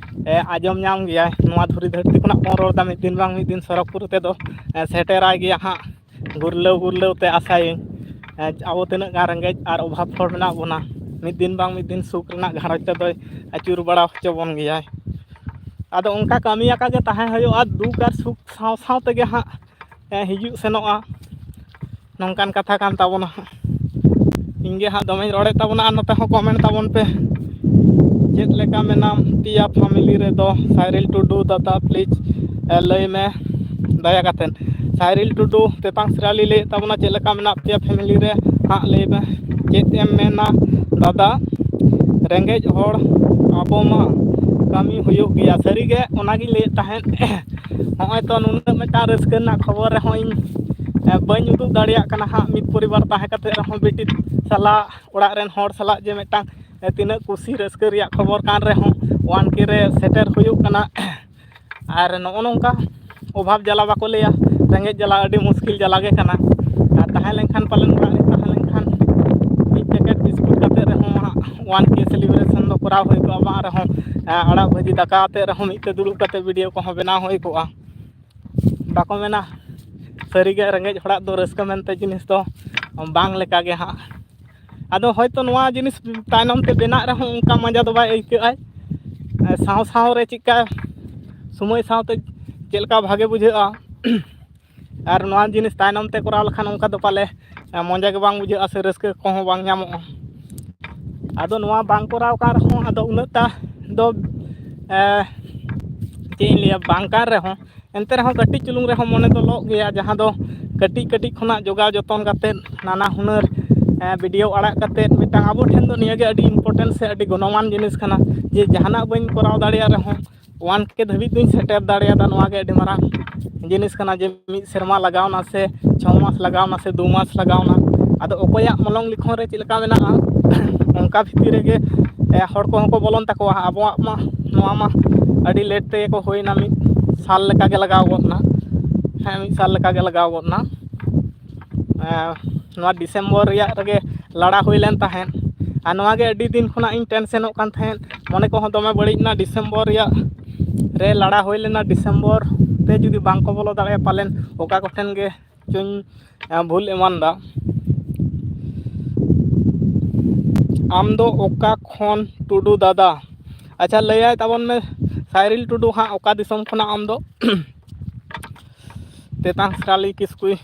ᱟᱸᱡᱚᱢ ᱧᱟᱢ ᱜᱮᱭᱟᱭ᱾ ᱱᱚᱣᱟ ᱫᱷᱩᱲᱤ ᱫᱷᱟᱹᱨᱛᱤ ᱠᱷᱚᱱᱟᱜ ᱵᱚᱱ ᱨᱚᱲ ᱮᱫᱟ, ᱢᱤᱫ ᱫᱤᱱ ᱵᱟᱝ ᱢᱤᱫ ᱫᱤᱱ ᱥᱚᱨᱚᱜᱽᱯᱩᱨᱤ ᱛᱮᱫᱚ ᱥᱮᱴᱮᱨᱟᱭ ᱜᱮᱭᱟ ᱦᱟᱸᱜ᱾ ᱜᱩᱨᱞᱟᱹᱣ ᱜᱩᱨᱞᱟᱹᱣ ᱛᱮ ᱟᱥᱟᱭᱟᱹᱧ, ᱟᱵᱚ ᱛᱤᱱᱟᱹᱜ ᱜᱟᱱ ᱨᱮᱸᱜᱮᱡ ᱟᱨ ᱚᱵᱷᱟᱵᱽ ᱦᱚᱲ ᱢᱮᱱᱟᱜ ᱵᱚᱱᱟ, ᱢᱤᱫ ᱫᱤᱱ ᱵᱟᱝ ᱢᱤᱫ ᱫᱤᱱ ᱥᱩᱠ ᱨᱮᱱᱟᱜ ᱜᱷᱟᱨᱚᱸᱡᱽ ᱛᱮᱫᱚᱭ ᱟᱹᱪᱩᱨ ᱵᱟᱲᱟ ᱦᱚᱪᱚ ᱵᱚᱱ ᱜᱮᱭᱟᱭ᱾ ᱟᱫᱚ ᱚᱱᱠᱟ ᱠᱟᱹᱢᱤ ᱟᱠᱟ ᱜᱮ ᱛᱟᱦᱮᱸ ᱦᱩᱭᱩᱜᱼᱟ, ᱫᱩᱠ ᱟᱨ ᱥᱩᱠ ᱥᱟᱶ ᱥᱟᱶ ᱛᱮᱜᱮ ᱦᱟᱸᱜ ᱦᱤᱡᱩᱜ ᱥᱮᱱᱚᱜᱼᱟ᱾ ᱱᱚᱝᱠᱟᱱ ᱠᱟᱛᱷᱟ ᱠᱟᱱ ᱛᱟᱵᱚᱱᱟ ᱦᱟᱸᱜ᱾ ᱤᱧ ᱜᱮ ᱦᱟᱸᱜ ᱫᱚᱢᱮᱧ ᱨᱚᱲᱮᱫ ᱛᱟᱵᱚᱱᱟ, ᱟᱨ ᱱᱚᱛᱮ ᱦᱚᱸ ᱠᱚᱢᱮᱱᱴ ᱛᱟᱵᱚᱱ ᱯᱮ᱾ ᱪᱮᱫ ᱞᱮᱠᱟ ᱢᱮᱱᱟᱢ ᱯᱮᱭᱟ ᱯᱷᱮᱢᱮᱞᱤ ᱨᱮᱫᱚ? ᱥᱟᱭᱨᱤᱞ ᱴᱩᱰᱩ, ᱫᱟᱫᱟ ᱯᱞᱤᱡᱽ ᱞᱟᱹᱭ ᱢᱮ ᱫᱟᱭᱟ ᱠᱟᱛᱮᱫ᱾ ᱥᱟᱭᱨᱤᱞ ᱴᱩᱰᱩ, ᱛᱮᱛᱟᱝ ᱥᱤᱨᱟᱞᱤ ᱞᱟᱹᱭᱮᱫ ᱛᱟᱵᱚᱱᱟ, ᱪᱮᱫ ᱞᱮᱠᱟ ᱢᱮᱱᱟᱜ ᱯᱮᱭᱟ ᱯᱷᱮᱢᱮᱞᱤ ᱨᱮ ᱦᱟᱸᱜ? ᱞᱟᱹᱭ ᱢᱮ, ᱪᱮᱫ ᱮᱢ ᱢᱮᱱᱟ ᱫᱟᱫᱟ, ᱨᱮᱸᱜᱮᱡ ᱦᱚᱲ ᱟᱵᱚ ᱢᱟ ᱠᱟᱹᱢᱤ ᱦᱩᱭᱩᱜ ᱜᱮᱭᱟ᱾ ᱥᱟᱹᱨᱤᱜᱮ ᱚᱱᱟᱜᱤᱧ ᱞᱟᱹᱭᱮᱫ ᱛᱟᱦᱮᱸᱫ᱾ ᱱᱚᱜᱼᱚᱭ ᱛᱚ ᱱᱩᱱᱟᱹᱜ ᱢᱤᱫᱴᱟᱝ ᱨᱟᱹᱥᱠᱟᱹ ᱨᱮᱱᱟᱜ ᱠᱷᱚᱵᱚᱨ ᱨᱮᱦᱚᱸ ᱤᱧ ᱵᱟᱹᱧ ᱩᱫᱩᱜ ᱫᱟᱲᱮᱭᱟᱜ ᱠᱟᱱᱟ ᱦᱟᱸᱜ, ᱢᱤᱫ ᱯᱚᱨᱤᱵᱟᱨ ᱛᱟᱦᱮᱸ ᱠᱟᱛᱮᱫ ᱨᱮᱦᱚᱸ ᱵᱤᱴᱤ ᱥᱟᱞᱟᱜ ᱚᱲᱟᱜ ᱨᱮᱱ ᱦᱚᱲ ᱥᱟᱞᱟᱜ ᱡᱮ ᱢᱤᱫᱴᱟᱝ ᱛᱤᱱᱟᱹᱜ ᱠᱩᱥᱤ ᱨᱟᱹᱥᱠᱟᱹ ᱨᱮᱭᱟᱜ ᱠᱷᱚᱵᱚᱨ ᱠᱟᱱ ᱨᱮᱦᱚᱸ, ᱚᱣᱟᱱ ᱠᱮ ᱨᱮ ᱥᱮᱴᱮᱨ ᱦᱩᱭᱩᱜ ᱠᱟᱱᱟ᱾ ᱟᱨ ᱱᱚᱜᱼᱚ ᱱᱚᱝᱠᱟ ᱚᱵᱷᱟᱵᱽ ᱡᱟᱞᱟ ᱵᱟᱠᱚ ᱞᱟᱹᱭᱟ, ᱨᱮᱸᱜᱮᱡ ᱡᱟᱞᱟ ᱟᱹᱰᱤ ᱢᱩᱥᱠᱤᱞ ᱡᱟᱞᱟ ᱜᱮ ᱠᱟᱱᱟ᱾ ᱟᱨ ᱛᱟᱦᱮᱸ ᱞᱮᱱᱠᱷᱟᱱ ᱯᱟᱞᱮᱱ, ᱚᱲᱟᱜ ᱨᱮ ᱛᱟᱦᱮᱸ ᱞᱮᱱᱠᱷᱟᱱ ᱢᱤᱫ ᱯᱮᱠᱮᱴ ᱵᱤᱥᱠᱩᱴ ᱠᱟᱛᱮ ᱨᱮᱦᱚᱸ ᱦᱟᱸᱜ ᱚᱣᱟᱱ ᱠᱮ ᱥᱮᱞᱤᱵᱨᱮᱥᱚᱱ ᱫᱚ ᱠᱚᱨᱟᱣ ᱦᱩᱭ ᱠᱚᱜᱼᱟ, ᱵᱟᱝ ᱨᱮᱦᱚᱸ ᱟᱲᱟᱜ ᱵᱷᱟᱹᱡᱤ ᱫᱟᱠᱟ ᱟᱛᱮ ᱨᱮᱦᱚᱸ ᱢᱤᱫ ᱛᱮ ᱫᱩᱲᱩᱵ ᱠᱟᱛᱮ ᱵᱷᱤᱰᱤᱭᱳ ᱠᱚᱦᱚᱸ ᱵᱮᱱᱟᱣ ᱦᱩᱭ ᱠᱚᱜᱼᱟ᱾ ᱵᱟᱠᱚ ᱢᱮᱱᱟ, ᱥᱟᱹᱨᱤᱜᱮ ᱨᱮᱸᱜᱮᱡ ᱦᱚᱲᱟᱜ ᱫᱚ ᱨᱟᱹᱥᱠᱟᱹ ᱢᱮᱱᱛᱮ ᱡᱤᱱᱤᱥ ᱫᱚ ᱵᱟᱝ ᱞᱮᱠᱟ ᱜᱮ ᱦᱟᱸᱜ᱾ ᱟᱫᱚ ᱦᱚᱭᱛᱳ ᱱᱚᱣᱟ ᱡᱤᱱᱤᱥ ᱛᱟᱭᱱᱚᱢ ᱛᱮ ᱵᱮᱱᱟᱜ ᱨᱮᱦᱚᱸ ᱚᱱᱠᱟ ᱢᱚᱡᱟ ᱫᱚ ᱵᱟᱭ ᱟᱹᱭᱠᱟᱹᱜᱼᱟ᱾ ᱥᱟᱶ ᱥᱟᱶ ᱨᱮ ᱪᱮᱫᱠᱟ ᱥᱚᱢᱚᱭ ᱥᱟᱶᱛᱮ ᱪᱮᱫ ᱞᱮᱠᱟ ᱵᱷᱟᱜᱮ ᱵᱩᱡᱷᱟᱹᱜᱼᱟ, ᱟᱨ ᱱᱚᱣᱟ ᱡᱤᱱᱤᱥ ᱛᱟᱭᱱᱚᱢ ᱛᱮ ᱠᱚᱨᱟᱣ ᱞᱮᱠᱷᱟᱱ ᱚᱱᱠᱟ ᱫᱚ ᱯᱟᱞᱮ ᱢᱚᱡᱟ ᱜᱮ ᱵᱟᱝ ᱵᱩᱡᱷᱟᱹᱜᱼᱟ ᱥᱮ ᱨᱟᱹᱥᱠᱟᱹ ᱠᱚᱦᱚᱸ ᱵᱟᱝ ᱧᱟᱢᱚᱜᱼᱟ᱾ ᱟᱫᱚ ᱱᱚᱣᱟ ᱵᱟᱝ ᱠᱚᱨᱟᱣ ᱠᱟᱱ ᱨᱮᱦᱚᱸ ᱟᱫᱚ ᱩᱱᱟᱹᱜᱴᱟ ᱫᱚ, ᱮ, ᱪᱮᱫ ᱤᱧ ᱞᱟᱹᱭᱟ, ᱵᱟᱝ ᱠᱟᱱ ᱨᱮᱦᱚᱸ ᱮᱱᱛᱮ ᱨᱮᱦᱚᱸ ᱠᱟᱹᱴᱤᱡ ᱪᱩᱞᱩᱝ ᱨᱮᱦᱚᱸ ᱢᱚᱱᱮ ᱫᱚ ᱞᱚᱜ ᱜᱮᱭᱟ, ᱡᱟᱦᱟᱸ ᱫᱚ ᱠᱟᱹᱴᱤᱡ ᱠᱟᱹᱴᱤᱡ ᱠᱷᱚᱱᱟᱜ ᱡᱚᱜᱟᱣ ᱡᱚᱛᱚᱱ ᱠᱟᱛᱮᱫ, ᱱᱟᱱᱟ ᱦᱩᱱᱟᱹᱨ, ᱮ, ᱵᱷᱤᱰᱤᱭᱳ ᱟᱲᱟᱜ ᱠᱟᱛᱮᱫ ᱢᱤᱫᱴᱟᱝ ᱟᱵᱚ ᱴᱷᱮᱱ ᱫᱚ ᱱᱤᱭᱟᱹᱜᱮ ᱟᱹᱰᱤ ᱤᱢᱯᱚᱨᱴᱮᱱᱴ ᱥᱮ ᱟᱹᱰᱤ ᱜᱚᱱᱚᱝᱟᱱ ᱡᱤᱱᱤᱥ ᱠᱟᱱᱟ, ᱡᱮ ᱡᱟᱦᱟᱱᱟᱜ ᱵᱟᱹᱧ ᱠᱚᱨᱟᱣ ᱫᱟᱲᱮᱭᱟᱜ ᱨᱮᱦᱚᱸ ᱚᱣᱟᱱ ᱠᱮ ᱫᱷᱟᱹᱵᱤᱡ ᱫᱚᱧ ᱥᱮᱴᱮᱨ ᱫᱟᱲᱮᱭᱟᱫᱟ᱾ ᱱᱚᱣᱟ ᱜᱮ ᱟᱹᱰᱤ ᱢᱟᱨᱟᱝ ᱡᱤᱱᱤᱥ ᱠᱟᱱᱟ, ᱡᱮ ᱢᱤᱫ ᱥᱮᱨᱢᱟ ᱞᱟᱜᱟᱣᱱᱟ ᱥᱮ ᱪᱷᱚ ᱢᱟᱥ ᱞᱟᱜᱟᱣᱱᱟ ᱥᱮ ᱫᱩ ᱢᱟᱥ ᱞᱟᱜᱟᱣᱱᱟ᱾ ᱟᱫᱚ ᱚᱠᱚᱭᱟᱜ ᱢᱚᱞᱚᱝ ᱞᱤᱠᱷᱚᱱ ᱨᱮ ᱪᱮᱫ ᱞᱮᱠᱟ ᱢᱮᱱᱟᱜᱼᱟ, ᱚᱱᱠᱟ ᱵᱷᱤᱛᱤᱨ ᱨᱮᱜᱮ, ᱮ, ᱦᱚᱲ ᱠᱚᱦᱚᱸ ᱠᱚ ᱵᱚᱞᱚᱱ ᱛᱟᱠᱚᱣᱟ᱾ ᱟᱵᱚᱣᱟᱜ ᱢᱟ ᱱᱚᱣᱟ ᱢᱟ ᱟᱹᱰᱤ ᱞᱮᱴ ᱛᱮᱜᱮ ᱠᱚ ᱦᱩᱭᱱᱟ, ᱢᱤᱫ ᱥᱟᱞ ᱞᱮᱠᱟ ᱜᱮ ᱞᱟᱜᱟᱣ ᱜᱚᱫ ᱱᱟ᱾ ᱦᱮᱸ, ᱢᱤᱫ ᱥᱟᱞ ᱞᱮᱠᱟ ᱜᱮ ᱞᱟᱜᱟᱣ ᱜᱚᱫ ᱱᱟ᱾ ᱮ, ᱱᱚᱣᱟ ᱰᱤᱥᱮᱢᱵᱚᱨ ᱨᱮᱭᱟᱜ ᱨᱮᱜᱮ ᱞᱟᱲᱟ ᱦᱩᱭ ᱞᱮᱱ ᱛᱟᱦᱮᱸᱫ᱾ ᱟᱨ ᱱᱚᱣᱟ ᱜᱮ ᱟᱹᱰᱤ ᱫᱤᱱ ᱠᱷᱚᱱᱟᱜ ᱤᱧ ᱴᱮᱱᱥᱮᱱᱚᱜ ᱠᱟᱱ ᱛᱟᱦᱮᱸᱫ, ᱢᱚᱱᱮ ᱠᱚᱦᱚᱸ ᱫᱚᱢᱮ ᱵᱟᱹᱲᱤᱡ ᱮᱱᱟ᱾ ᱰᱤᱥᱮᱢᱵᱚᱨ ᱨᱮᱭᱟᱜ ᱨᱮ ᱞᱟᱲᱟ ᱦᱩᱭ ᱞᱮᱱᱟ, ᱰᱤᱥᱮᱢᱵᱚᱨ ᱛᱮ ᱡᱩᱫᱤ ᱵᱟᱝ ᱠᱚ ᱵᱚᱞᱚ ᱫᱟᱲᱮᱭᱟᱜᱼᱟ, ᱯᱟᱞᱮᱱ ᱚᱠᱟ ᱠᱚᱴᱷᱮᱱ ᱜᱮ ᱪᱚᱧ, ᱮ, ᱵᱷᱩᱞ ᱮᱢᱟᱱ ᱫᱟ᱾ ᱟᱢ ᱫᱚ ᱚᱠᱟ ᱠᱷᱚᱱ ᱴᱩᱰᱩ ᱫᱟᱫᱟ? ᱟᱪᱪᱷᱟ, ᱞᱟᱹᱭᱟᱭ ᱛᱟᱵᱚᱱ ᱢᱮ ᱥᱟᱭᱨᱤᱞ ᱴᱩᱰᱩ ᱦᱟᱸᱜ, ᱚᱠᱟ ᱫᱤᱥᱚᱢ ᱠᱷᱚᱱᱟᱜ ᱟᱢ ᱫᱚ? ᱛᱮᱛᱟᱝ ᱥᱟᱞᱤ ᱠᱤᱥᱠᱩᱭ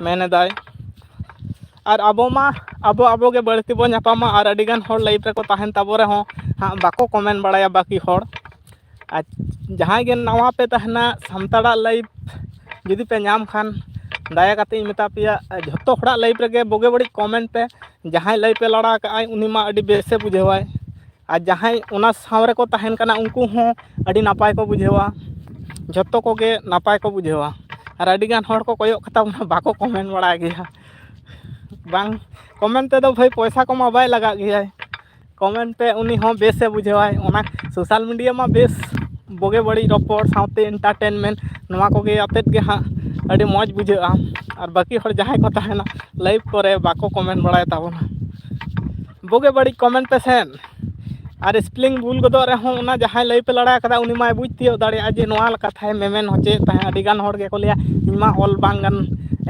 ᱢᱮᱱ ᱮᱫᱟᱭ᱾ ᱟᱨ ᱟᱵᱚ ᱢᱟ ᱟᱵᱚ ᱟᱵᱚ ᱜᱮ ᱵᱟᱹᱲᱛᱤ ᱵᱚᱱ ᱧᱟᱯᱟᱢᱟ, ᱟᱨ ᱟᱹᱰᱤ ᱜᱟᱱ ᱦᱚᱲ ᱞᱟᱭᱤᱵᱷ ᱨᱮᱠᱚ ᱛᱟᱦᱮᱱ ᱛᱟᱵᱚ ᱨᱮᱦᱚᱸ ᱦᱟᱸᱜ ᱵᱟᱠᱚ ᱠᱚᱢᱮᱱᱴ ᱵᱟᱲᱟᱭᱟ ᱵᱟᱹᱠᱤ ᱦᱚᱲ᱾ ᱟᱨ ᱡᱟᱦᱟᱸᱭ ᱜᱮ ᱱᱟᱣᱟ ᱯᱮ ᱛᱟᱦᱮᱱᱟ, ᱥᱟᱱᱛᱟᱲᱟᱜ ᱞᱟᱭᱤᱵᱷ ᱡᱩᱫᱤ ᱯᱮ ᱧᱟᱢ ᱠᱷᱟᱱ, ᱫᱟᱭᱟ ᱠᱟᱛᱮ ᱤᱧ ᱢᱮᱛᱟ ᱯᱮᱭᱟ, ᱡᱷᱚᱛᱚ ᱦᱚᱲᱟᱜ ᱞᱟᱭᱤᱵᱷ ᱨᱮᱜᱮ ᱵᱩᱜᱤ ᱵᱟᱹᱲᱤᱡ ᱠᱚᱢᱮᱱᱴ ᱯᱮ᱾ ᱡᱟᱦᱟᱸᱭ ᱞᱟᱭᱤᱵᱷ ᱮ ᱞᱟᱲᱟ ᱟᱠᱟᱫ ᱟᱭ, ᱩᱱᱤ ᱢᱟ ᱟᱹᱰᱤ ᱵᱮᱥ ᱮ ᱵᱩᱡᱷᱟᱹᱣᱟᱭ, ᱟᱨ ᱡᱟᱦᱟᱸᱭ ᱚᱱᱟ ᱥᱟᱶ ᱨᱮᱠᱚ ᱛᱟᱦᱮᱱ ᱠᱟᱱᱟ, ᱩᱱᱠᱩ ᱦᱚᱸ ᱟᱹᱰᱤ ᱱᱟᱯᱟᱭ ᱠᱚ ᱵᱩᱡᱷᱟᱹᱣᱟ, ᱡᱷᱚᱛᱚ ᱠᱚᱜᱮ ᱱᱟᱯᱟᱭ ᱠᱚ ᱵᱩᱡᱷᱟᱹᱣᱟ᱾ ᱟᱨ ᱟᱹᱰᱤ ᱜᱟᱱ ᱦᱚᱲ ᱠᱚ ᱠᱚᱭᱚᱜ ᱠᱟᱛᱟ ᱵᱚᱱᱟ, ᱵᱟᱠᱚ ᱠᱚᱢᱮᱱᱴ ᱵᱟᱲᱟᱭ ᱜᱮᱭᱟ᱾ ᱵᱟᱝ ᱠᱚᱢᱮᱱᱴ ᱛᱮᱫᱚ ᱵᱷᱟᱹᱭ ᱯᱚᱭᱥᱟ ᱠᱚᱢᱟ ᱵᱟᱭ ᱞᱟᱜᱟᱜ ᱜᱮᱭᱟᱭ, ᱠᱚᱢᱮᱱᱴ ᱯᱮ, ᱩᱱᱤ ᱦᱚᱸ ᱵᱮᱥᱮ ᱵᱩᱡᱷᱟᱹᱣᱟᱭ᱾ ᱚᱱᱟ ᱥᱳᱥᱟᱞ ᱢᱤᱰᱤᱭᱟ ᱢᱟ ᱵᱮᱥ, ᱵᱩᱜᱤ ᱵᱟᱹᱲᱤᱡ ᱨᱚᱯᱚᱲ ᱥᱟᱶᱛᱮ ᱮᱱᱴᱟᱨᱴᱮᱱᱢᱮᱱᱴ, ᱱᱚᱣᱟ ᱠᱚᱜᱮ ᱟᱛᱮᱫ ᱜᱮ ᱦᱟᱸᱜ ᱟᱹᱰᱤ ᱢᱚᱡᱽ ᱵᱩᱡᱷᱟᱹᱜᱼᱟ᱾ ᱟᱨ ᱵᱟᱹᱠᱤ ᱦᱚᱲ ᱡᱟᱦᱟᱸᱭ ᱠᱚ ᱛᱟᱦᱮᱱᱟ ᱞᱟᱭᱤᱵᱷ ᱠᱚᱨᱮ, ᱵᱟᱠᱚ ᱠᱚᱢᱮᱱᱴ ᱵᱟᱲᱟᱭ ᱛᱟᱵᱚᱱᱟ, ᱵᱩᱜᱤ ᱵᱟᱹᱲᱤᱡ ᱠᱚᱢᱮᱱᱴ ᱯᱮ ᱥᱮ᱾ ᱟᱨ ᱥᱯᱮᱞᱤᱝ ᱵᱷᱩᱞ ᱜᱚᱫᱚᱜ ᱨᱮᱦᱚᱸ, ᱚᱱᱟ ᱡᱟᱦᱟᱸᱭ ᱞᱟᱭᱤᱵᱷ ᱮ ᱞᱟᱲᱟ ᱠᱟᱫᱟ, ᱩᱱᱤ ᱢᱟᱭ ᱵᱩᱡᱽ ᱛᱤᱭᱳᱜ ᱫᱟᱲᱮᱭᱟᱜᱼᱟ ᱡᱮ ᱱᱚᱣᱟ ᱠᱟᱛᱷᱟᱭ ᱢᱮᱢᱮᱱ ᱦᱚᱪᱚᱭᱮᱫ ᱛᱟᱦᱮᱸᱫ᱾ ᱟᱹᱰᱤᱜᱟᱱ ᱦᱚᱲ ᱜᱮᱠᱚ ᱞᱟᱹᱭᱟ, "ᱤᱧ ᱢᱟ ᱚᱞ ᱵᱟᱝ ᱜᱟᱱ,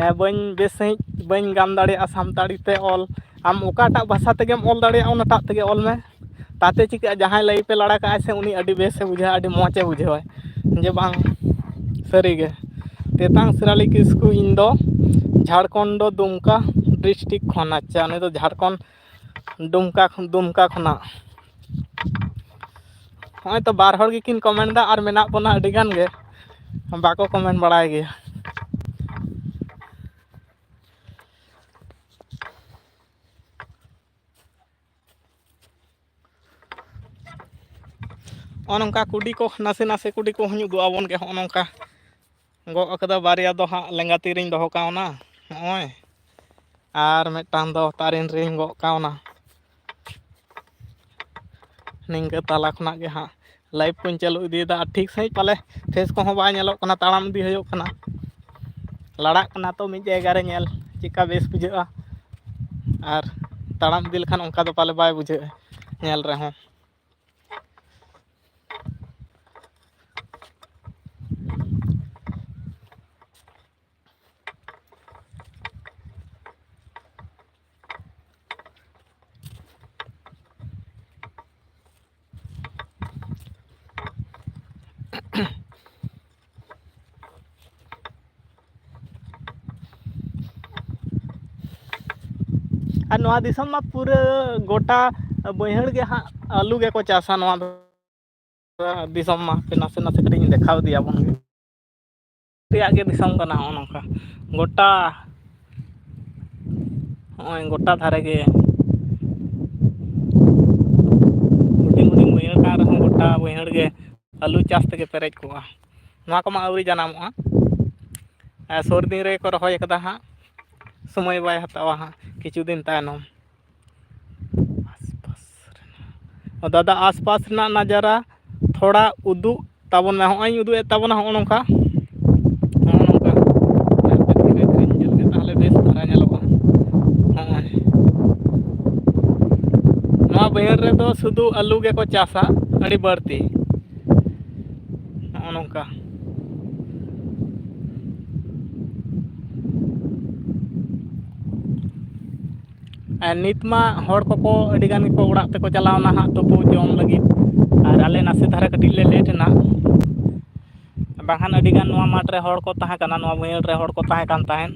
ᱮ, ᱵᱟᱹᱧ ᱵᱮᱥ ᱥᱟᱺᱦᱤᱡ ᱵᱟᱹᱧ ᱜᱟᱱ ᱫᱟᱲᱮᱭᱟᱜᱼᱟ ᱥᱟᱱᱛᱟᱲᱤ ᱛᱮ ᱚᱞ᱾" ᱟᱢ ᱚᱠᱟᱴᱟᱜ ᱵᱷᱟᱥᱟ ᱛᱮᱜᱮᱢ ᱚᱞ ᱫᱟᱲᱮᱭᱟᱜᱼᱟ, ᱚᱱᱟᱴᱟᱜ ᱛᱮᱜᱮ ᱚᱞ ᱢᱮ᱾ ᱛᱟᱛᱮ ᱪᱤᱠᱟᱹᱜᱼᱟ, ᱡᱟᱦᱟᱸᱭ ᱞᱟᱭᱤᱵᱷ ᱮ ᱞᱟᱲᱟ ᱠᱟᱜᱼᱟᱭ ᱥᱮ, ᱩᱱᱤ ᱟᱹᱰᱤ ᱵᱮᱥᱮ ᱵᱩᱡᱷᱟᱹᱣᱟ, ᱟᱹᱰᱤ ᱢᱚᱡᱮ ᱵᱩᱡᱷᱟᱹᱣᱟᱭ ᱡᱮ ᱵᱟᱝ, ᱥᱟᱹᱨᱤᱜᱮ᱾ ᱛᱮᱛᱟᱝ ᱥᱤᱨᱟᱞᱤ ᱠᱤᱥᱠᱩ, ᱤᱧ ᱫᱚ ᱡᱷᱟᱲᱠᱷᱚᱸᱰ ᱫᱚ ᱫᱩᱢᱠᱟ ᱰᱤᱥᱴᱨᱤᱠᱴ ᱠᱷᱚᱱ᱾ ᱟᱪᱪᱷᱟ, ᱩᱱᱤ ᱫᱚ ᱡᱷᱟᱲᱠᱷᱚᱸᱰ ᱫᱩᱢᱠᱟ, ᱫᱩᱢᱠᱟ ᱠᱷᱚᱱᱟᱜ᱾ ᱦᱚᱸᱜᱼᱚᱭ ᱛᱚ ᱵᱟᱨ ᱦᱚᱲ ᱜᱮᱠᱤᱱ ᱠᱚᱢᱮᱱᱴ ᱮᱫᱟ, ᱟᱨ ᱢᱮᱱᱟᱜ ᱵᱚᱱᱟ ᱟᱹᱰᱤ ᱜᱟᱱ ᱜᱮ, ᱵᱟᱠᱚ ᱠᱚᱢᱮᱱᱴ ᱵᱟᱲᱟᱭ ᱜᱮᱭᱟ᱾ ᱱᱚᱜᱼᱚ ᱱᱚᱝᱠᱟ ᱠᱩᱰᱤ ᱠᱚ, ᱱᱟᱥᱮ ᱱᱟᱥᱮ ᱠᱩᱰᱤ ᱠᱚ ᱦᱚᱸᱧ ᱩᱫᱩᱜ ᱟᱵᱚᱱ ᱜᱮ᱾ ᱱᱚᱜᱼᱚ ᱱᱚᱝᱠᱟ ᱜᱚᱜ ᱟᱠᱟᱫᱟ, ᱵᱟᱨᱭᱟ ᱫᱚ ᱦᱟᱸᱜ ᱞᱮᱸᱜᱟ ᱛᱤ ᱨᱤᱧ ᱫᱚᱦᱚ ᱠᱟᱣᱱᱟ ᱱᱚᱜᱼᱚᱭ, ᱟᱨ ᱢᱤᱫᱴᱟᱝ ᱫᱚ ᱛᱟᱨᱮᱱ ᱨᱤᱧ ᱜᱚᱜ ᱠᱟᱣᱱᱟ᱾ ᱱᱤᱝᱠᱟᱹ ᱛᱟᱞᱟ ᱠᱷᱚᱱᱟᱜ ᱜᱮ ᱦᱟᱸᱜ ᱞᱟᱭᱤᱵᱷ ᱠᱚᱧ ᱪᱟᱹᱞᱩ ᱤᱫᱤᱭᱮᱫᱟ, ᱟᱨ ᱴᱷᱤᱠ ᱥᱟᱺᱦᱤᱡ ᱯᱟᱞᱮ ᱯᱷᱮᱥ ᱠᱚᱦᱚᱸ ᱵᱟᱭ ᱧᱮᱞᱚᱜ ᱠᱟᱱᱟ, ᱛᱟᱲᱟᱢ ᱤᱫᱤ ᱦᱩᱭᱩᱜ ᱠᱟᱱᱟ᱾ ᱞᱟᱲᱟᱜ ᱠᱟᱱᱟ ᱛᱚ, ᱢᱤᱫ ᱡᱟᱭᱜᱟ ᱨᱮ ᱧᱮᱞ ᱪᱮᱫᱠᱟ ᱵᱮᱥ ᱵᱩᱡᱷᱟᱹᱜᱼᱟ, ᱟᱨ ᱛᱟᱲᱟᱢ ᱤᱫᱤ ᱞᱮᱠᱷᱟᱱ ᱚᱱᱠᱟ ᱫᱚ ᱯᱟᱞᱮ ᱵᱟᱭ ᱵᱩᱡᱷᱟᱹᱜᱼᱟ ᱧᱮᱞ ᱨᱮᱦᱚᱸ᱾ ᱟᱨ ᱱᱚᱣᱟ ᱫᱤᱥᱚᱢ ᱢᱟ ᱯᱩᱨᱟᱹ ᱜᱚᱴᱟ ᱵᱟᱹᱭᱦᱟᱹᱲ ᱜᱮ ᱦᱟᱸᱜ ᱟᱹᱞᱩ ᱜᱮᱠᱚ ᱪᱟᱥᱟ ᱱᱚᱣᱟ ᱫᱚ᱾ ᱫᱤᱥᱚᱢ ᱢᱟ ᱦᱟᱯᱮ ᱱᱟᱥᱮ ᱱᱟᱥᱮ ᱠᱟᱹᱴᱤᱡ ᱤᱧ ᱫᱮᱠᱷᱟᱣ ᱤᱫᱤᱭᱟᱵᱚᱱ ᱜᱮ᱾ ᱨᱮᱭᱟᱜ ᱜᱮ ᱫᱤᱥᱚᱢ ᱠᱟᱱᱟ ᱱᱚᱜᱼᱚ ᱱᱚᱝᱠᱟ᱾ ᱜᱚᱴᱟ, ᱱᱚᱜᱼᱚᱭ ᱜᱚᱴᱟ ᱫᱷᱟᱨᱮ ᱜᱮ ᱦᱩᱰᱤᱧ ᱦᱩᱰᱤᱧ ᱵᱟᱹᱭᱦᱟᱹᱲ ᱠᱟᱱ ᱨᱮᱦᱚᱸ ᱜᱚᱴᱟ ᱵᱟᱹᱭᱦᱟᱹᱲ ᱜᱮ ᱟᱹᱞᱩ ᱪᱟᱥ ᱛᱮᱜᱮ ᱯᱮᱨᱮᱡ ᱠᱚᱜᱼᱟ᱾ ᱱᱚᱣᱟ ᱠᱚᱢᱟ ᱟᱹᱣᱨᱤ ᱡᱟᱱᱟᱢᱚᱜᱼᱟ᱾ ᱟᱨ ᱥᱩᱨ ᱫᱤᱱ ᱨᱮᱜᱮ ᱠᱚ ᱨᱚᱦᱚᱭ ᱠᱟᱫᱟ ᱦᱟᱸᱜ, ᱥᱚᱢᱚᱭ ᱵᱟᱭ ᱦᱟᱛᱟᱣᱟ ᱦᱟᱸᱜ, ᱠᱤᱪᱷᱩ ᱫᱤᱱ ᱛᱟᱭᱱᱚᱢ᱾ ᱟᱥᱯᱟᱥ ᱨᱮ ᱫᱟᱫᱟ, ᱟᱥᱯᱟᱥ ᱨᱮᱱᱟᱜ ᱱᱟᱡᱟᱨᱟ ᱛᱷᱚᱲᱟ ᱩᱫᱩᱜ ᱛᱟᱵᱚᱱ ᱢᱮ᱾ ᱦᱚᱸᱜᱼᱚᱭ ᱤᱧ ᱩᱫᱩᱜ ᱮᱫ ᱛᱟᱵᱚᱱᱟ, ᱦᱚᱸᱜᱼᱚ ᱱᱚᱝᱠᱟ, ᱦᱚᱸᱜᱼᱚ ᱱᱚᱝᱠᱟ᱾ ᱛᱟᱦᱞᱮ ᱵᱮᱥ ᱫᱷᱟᱨᱟ ᱧᱮᱞᱚᱜᱼᱟ᱾ ᱦᱚᱸᱜᱼᱚᱭ ᱱᱚᱣᱟ ᱵᱟᱹᱭᱦᱟᱹᱲ ᱨᱮᱫᱚ ᱥᱩᱫᱷᱩ ᱟᱹᱞᱩ ᱜᱮᱠᱚ ᱪᱟᱥᱟ ᱟᱹᱰᱤ ᱵᱟᱹᱲᱛᱤ᱾ ᱱᱚᱜᱼᱚ ᱱᱚᱝᱠᱟ᱾ ᱟᱨ ᱱᱤᱛ ᱢᱟ ᱦᱚᱲ ᱠᱚᱠᱚ ᱟᱹᱰᱤ ᱜᱟᱱ ᱜᱮᱠᱚ ᱚᱲᱟᱜ ᱛᱮᱠᱚ ᱪᱟᱞᱟᱣᱱᱟ ᱦᱟᱸᱜ ᱛᱩᱯᱩ ᱡᱚᱢ ᱞᱟᱹᱜᱤᱫ, ᱟᱨ ᱟᱞᱮ ᱱᱟᱥᱮ ᱫᱷᱟᱨᱟ ᱠᱟᱹᱴᱤᱡ ᱞᱮ ᱞᱮᱴ ᱮᱱᱟ, ᱵᱟᱝᱠᱷᱟᱱ ᱟᱹᱰᱤ ᱜᱟᱱ ᱱᱚᱣᱟ ᱢᱟᱴᱷ ᱨᱮ ᱦᱚᱲ ᱠᱚ ᱛᱟᱦᱮᱸ ᱠᱟᱱᱟ, ᱱᱚᱣᱟ ᱵᱟᱹᱭᱦᱟᱹᱲ ᱨᱮ ᱦᱚᱲ ᱠᱚ ᱛᱟᱦᱮᱸ ᱠᱟᱱ ᱛᱟᱦᱮᱸᱫ᱾